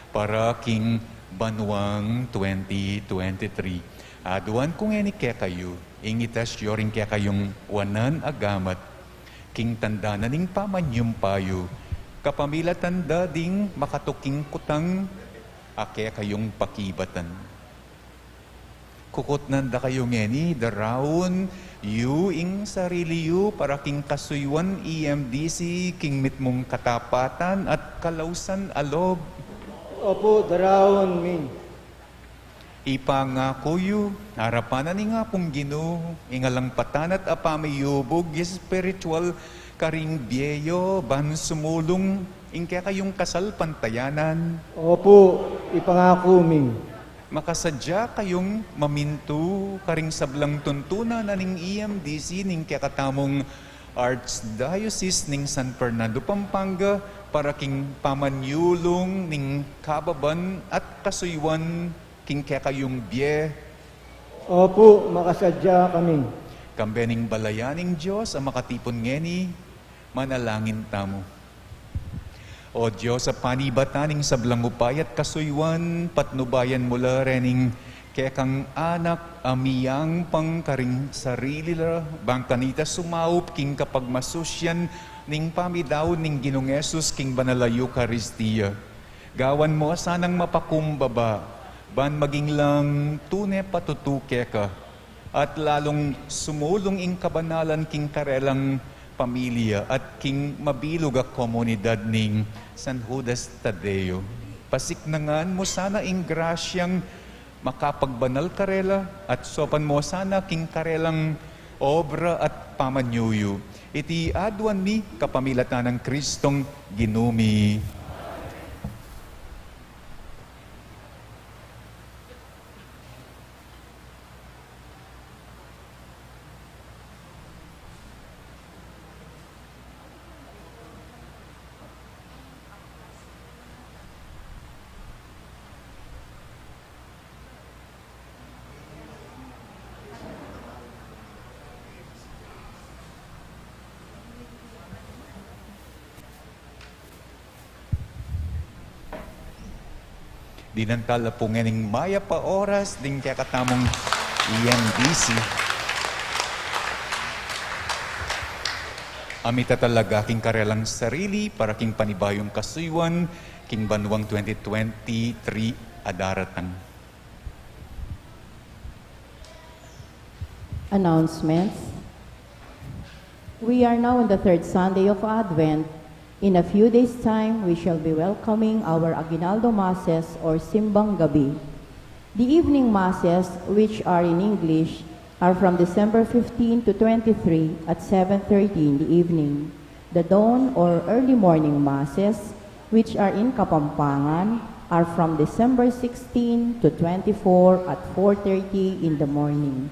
para king banuang twenty twenty-three. Aduan ku ngeni kekayu ing itas yu ring kekayung wanan a gamat king tanda na ning pamanyumpa yu, kapamilatan da ding makatuking kutang a kekayung pakibatan. Kukutnan da kayu ngeni, daraun yu ing sarili yu para king kasuyuan E M D C king mitmung katapatan at kalausan a lob. Opu, daraun mi. Ipangaku yu, arapan na ning Apung Ginu, ing alang patanat a pamiyubug espiritual karing bie yu, ban sumulung ing kekayung kasalpantayanan. Opu, ipangaku mi. Makasadya kayung mamintu karing sablang tuntunan na ning E M D C ning kekatamung Archdiocese ning San Fernando, Pampanga, para king pamanyulung ning kababan at kasuyuan king kekayung bie. Opu, makasadya kami. Kambe ning balayan ning Dios a makatipun ngeni, manalangin tamu. O Dios a panibatan ning sablang upaya at kasuyuan, patnubayan mu la rening kekang anak a miyangpang karing sarili la, ban kanita sumaup king kapagmasusyan ning pamidaun ning Ginung Jesus king banal a Eukaristia. Gawan mu sanang mapakumbaba, ban maging lang tune patutu keka, at lalung sumulung ing kabanalan king karelang pamilya at king mabilug a komunidad ning San Judas Tadeo. Pasiknangan mu sana ing grasyang makapagbanal karela at saupan mu sana king karelang obra at pamanyuyu. Iti aduan mi kapamilatan nang Kristong Ginu mi. Dinan tala pu ngening mayap a oras ding kekatamung E M D C. A mitatalaga king karelang sarili para king panibayung kasuyuan king banuang twenty twenty-three a daratang. Announcements. We are now on the third Sunday of Advent. In a few days' time, we shall be welcoming our Aguinaldo Masses or Simbang Gabi. The evening Masses, which are in English, are from December fifteen to twenty-three at seven thirty in the evening. The dawn or early morning Masses, which are in Kapampangan, are from December sixteen to twenty-four at four thirty in the morning.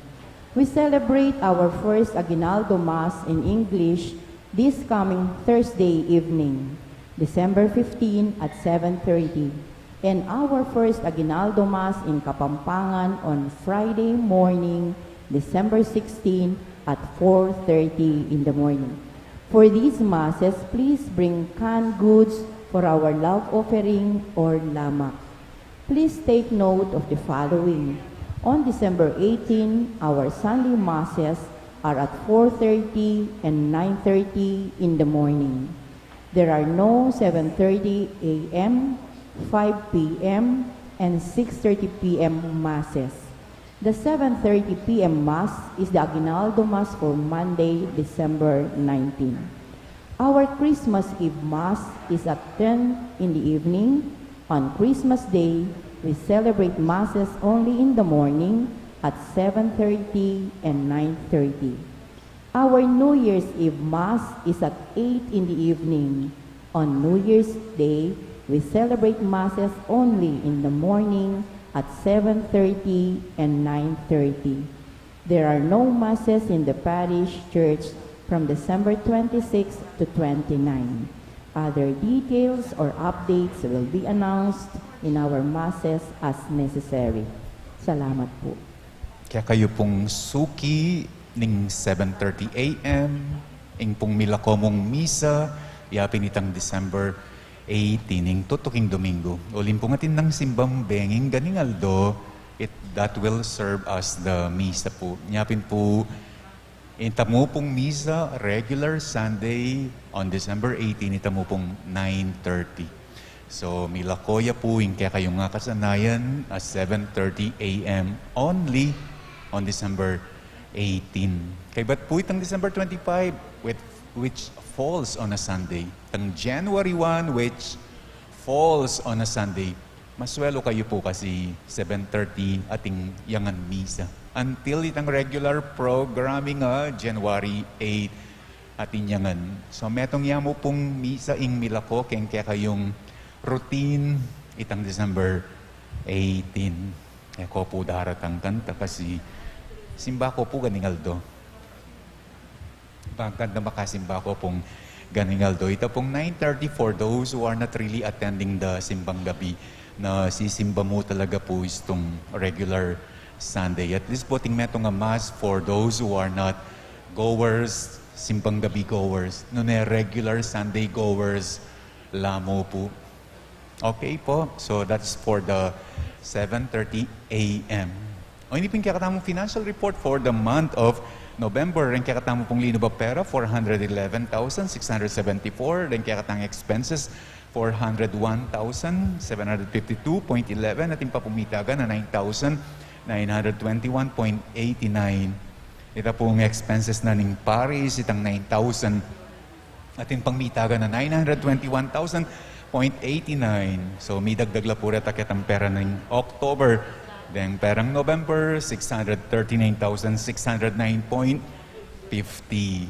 We celebrate our first Aguinaldo Mass in English this coming Thursday evening, December fifteen at seven thirty, and our first Aguinaldo Mass in Kapampangan on Friday morning, December sixteen at four thirty in the morning. For these Masses, please bring canned goods for our love offering or lamak. Please take note of the following. On December eighteen, our Sunday Masses are at four thirty and nine thirty in the morning. There are no seven thirty A M, five P M, and six thirty P M Masses. The seven thirty P M Mass is the Aguinaldo Mass for Monday, December nineteen. Our Christmas Eve Mass is at ten in the evening. On Christmas Day, we celebrate Masses only in the morning at seven thirty and nine thirty. Our New Year's Eve Mass is at eight in the evening. On New Year's Day, we celebrate Masses only in the morning at seven thirty and nine thirty. There are no Masses in the parish church from December twenty-six to twenty-nine. Other details or updates will be announced in our Masses as necessary. Salamat po. Kaya kayu pung suki ning seven thirty A M, ing pung milako mung misa, yapin itang December eighteen, ing tutuking Domingo. Uling pung atin nang simbang benging ganing aldo, it, that will serve as the misa pu. Yapin pu, itamu pung misa, regular Sunday on December eighteen, itamu pung nine thirty. So, milako ya pu ing kekayung kasanayan a seven thirty A M only on December eighteen. Kaybat pu itang December twenty-five, with, which falls on a Sunday. Itang January one, which falls on a Sunday. Maswelu kayu pu kasi seven thirty atin yang misa. Until itang regular programming a January eight atin yang. So, metung ya mu pung misa ing milako keng kekayung routine itang December eighteen. E ko pu daratang kanta kasi simba ko pu ganing aldo. Bang kanta makasimba ko pung ganing aldo. Ita pung nine thirty for those who are not really attending the simbang gabi na sisimba mu talaga pu istung regular Sunday. At least pu atin metung a mass for those who are not goers, simbang gabi goers. Nune regular Sunday goers la mu pu. Okay po. So that's for the seven thirty A M. O, ini pin kekatamung financial report for the month of November. Reng kekatamu pung linub a pera, four hundred eleven thousand six hundred seventy-four. Reng kekatang expenses, four hundred one thousand seven hundred fifty-two point eleven. Atin pamitagan a nine thousand nine hundred twenty-one point eighty-nine. Ita pung expenses na ning parish, itang nine thousand. Atin pang mitagan a nine hundred twenty-one thousand point eighty-nine. So, midagdag la pu reta ketang pera ning October. Deng perang November, six hundred thirty-nine thousand six hundred nine point fifty.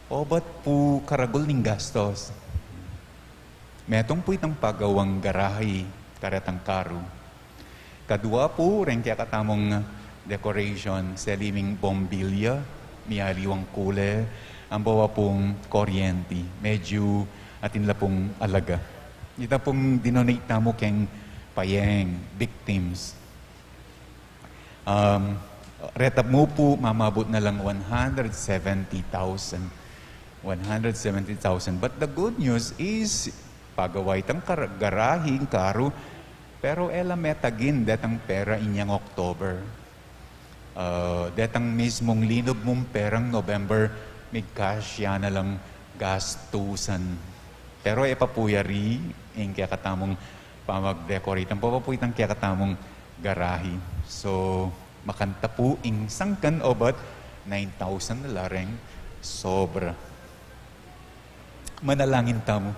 Obat pu karagul ning gastos. Metung pu itang pagawang garahi karetang karu. Kadua pu, reng kekatamung decoration, seli ming bombilya, mialiwang kule, ambawa pung kuryenti. Medyu atin la pung alaga. Ita pung dinonate tamu keng payeng victims. Um, reta mu pu, mamabut na lang one hundred seventy thousand. One hundred seventy thousand. But the good news is, pagawa itang kar-, garahi, karu, Pero e la me tagin detang pera inyang October. Ah, detang mismung linub mung perang November, migkasya na lang gastusan. Pero e pa pu yari ing kekatamung pamag-decorate. Ampo pa pu itang kekatamung garahe. So, makanta pu ing sangkan, obat nine thousand na la reng sobra. Manalangin tamu.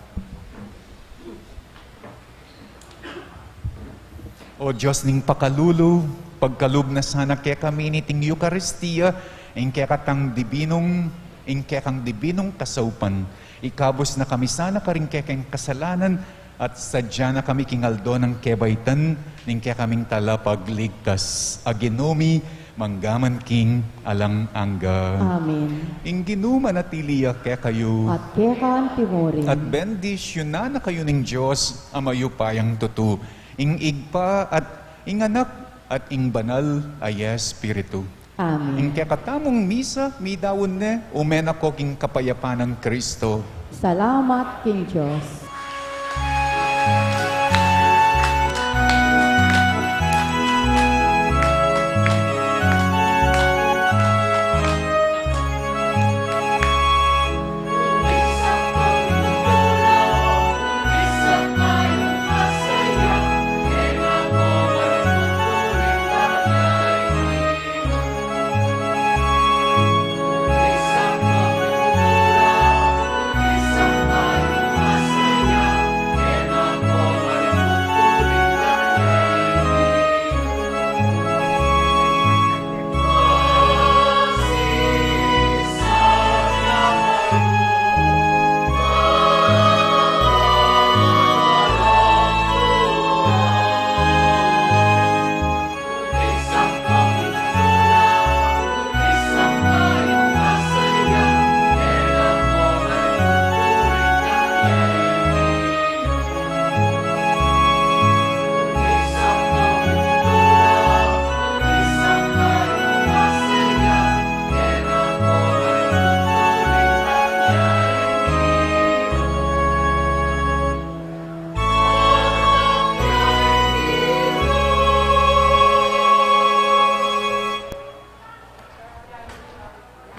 O Dios ning pakalulu, pagkalub na sana kekami niting Eukaristia, ing kekatang dibinung, ing kekang dibinung kasaupan. Ikabus na kami sana karing kekeng kasalanan, at sadya na kami king aldo nang kebaitan ning kekaming Talapagligtas, a Ginu mi, manggaman king alang angga. Amen. Ing Ginu manatili ya kekayu. At keka antimurin. At bendisyunan na kayu ning Dios a mayupayang tutu, ing Ibpa at ing Anak at ing Banal a Espiritu. Amen. Ing kekatamung misa midaun ne, ume na ko king kapayapan nang Kristo. Salamat king Dios.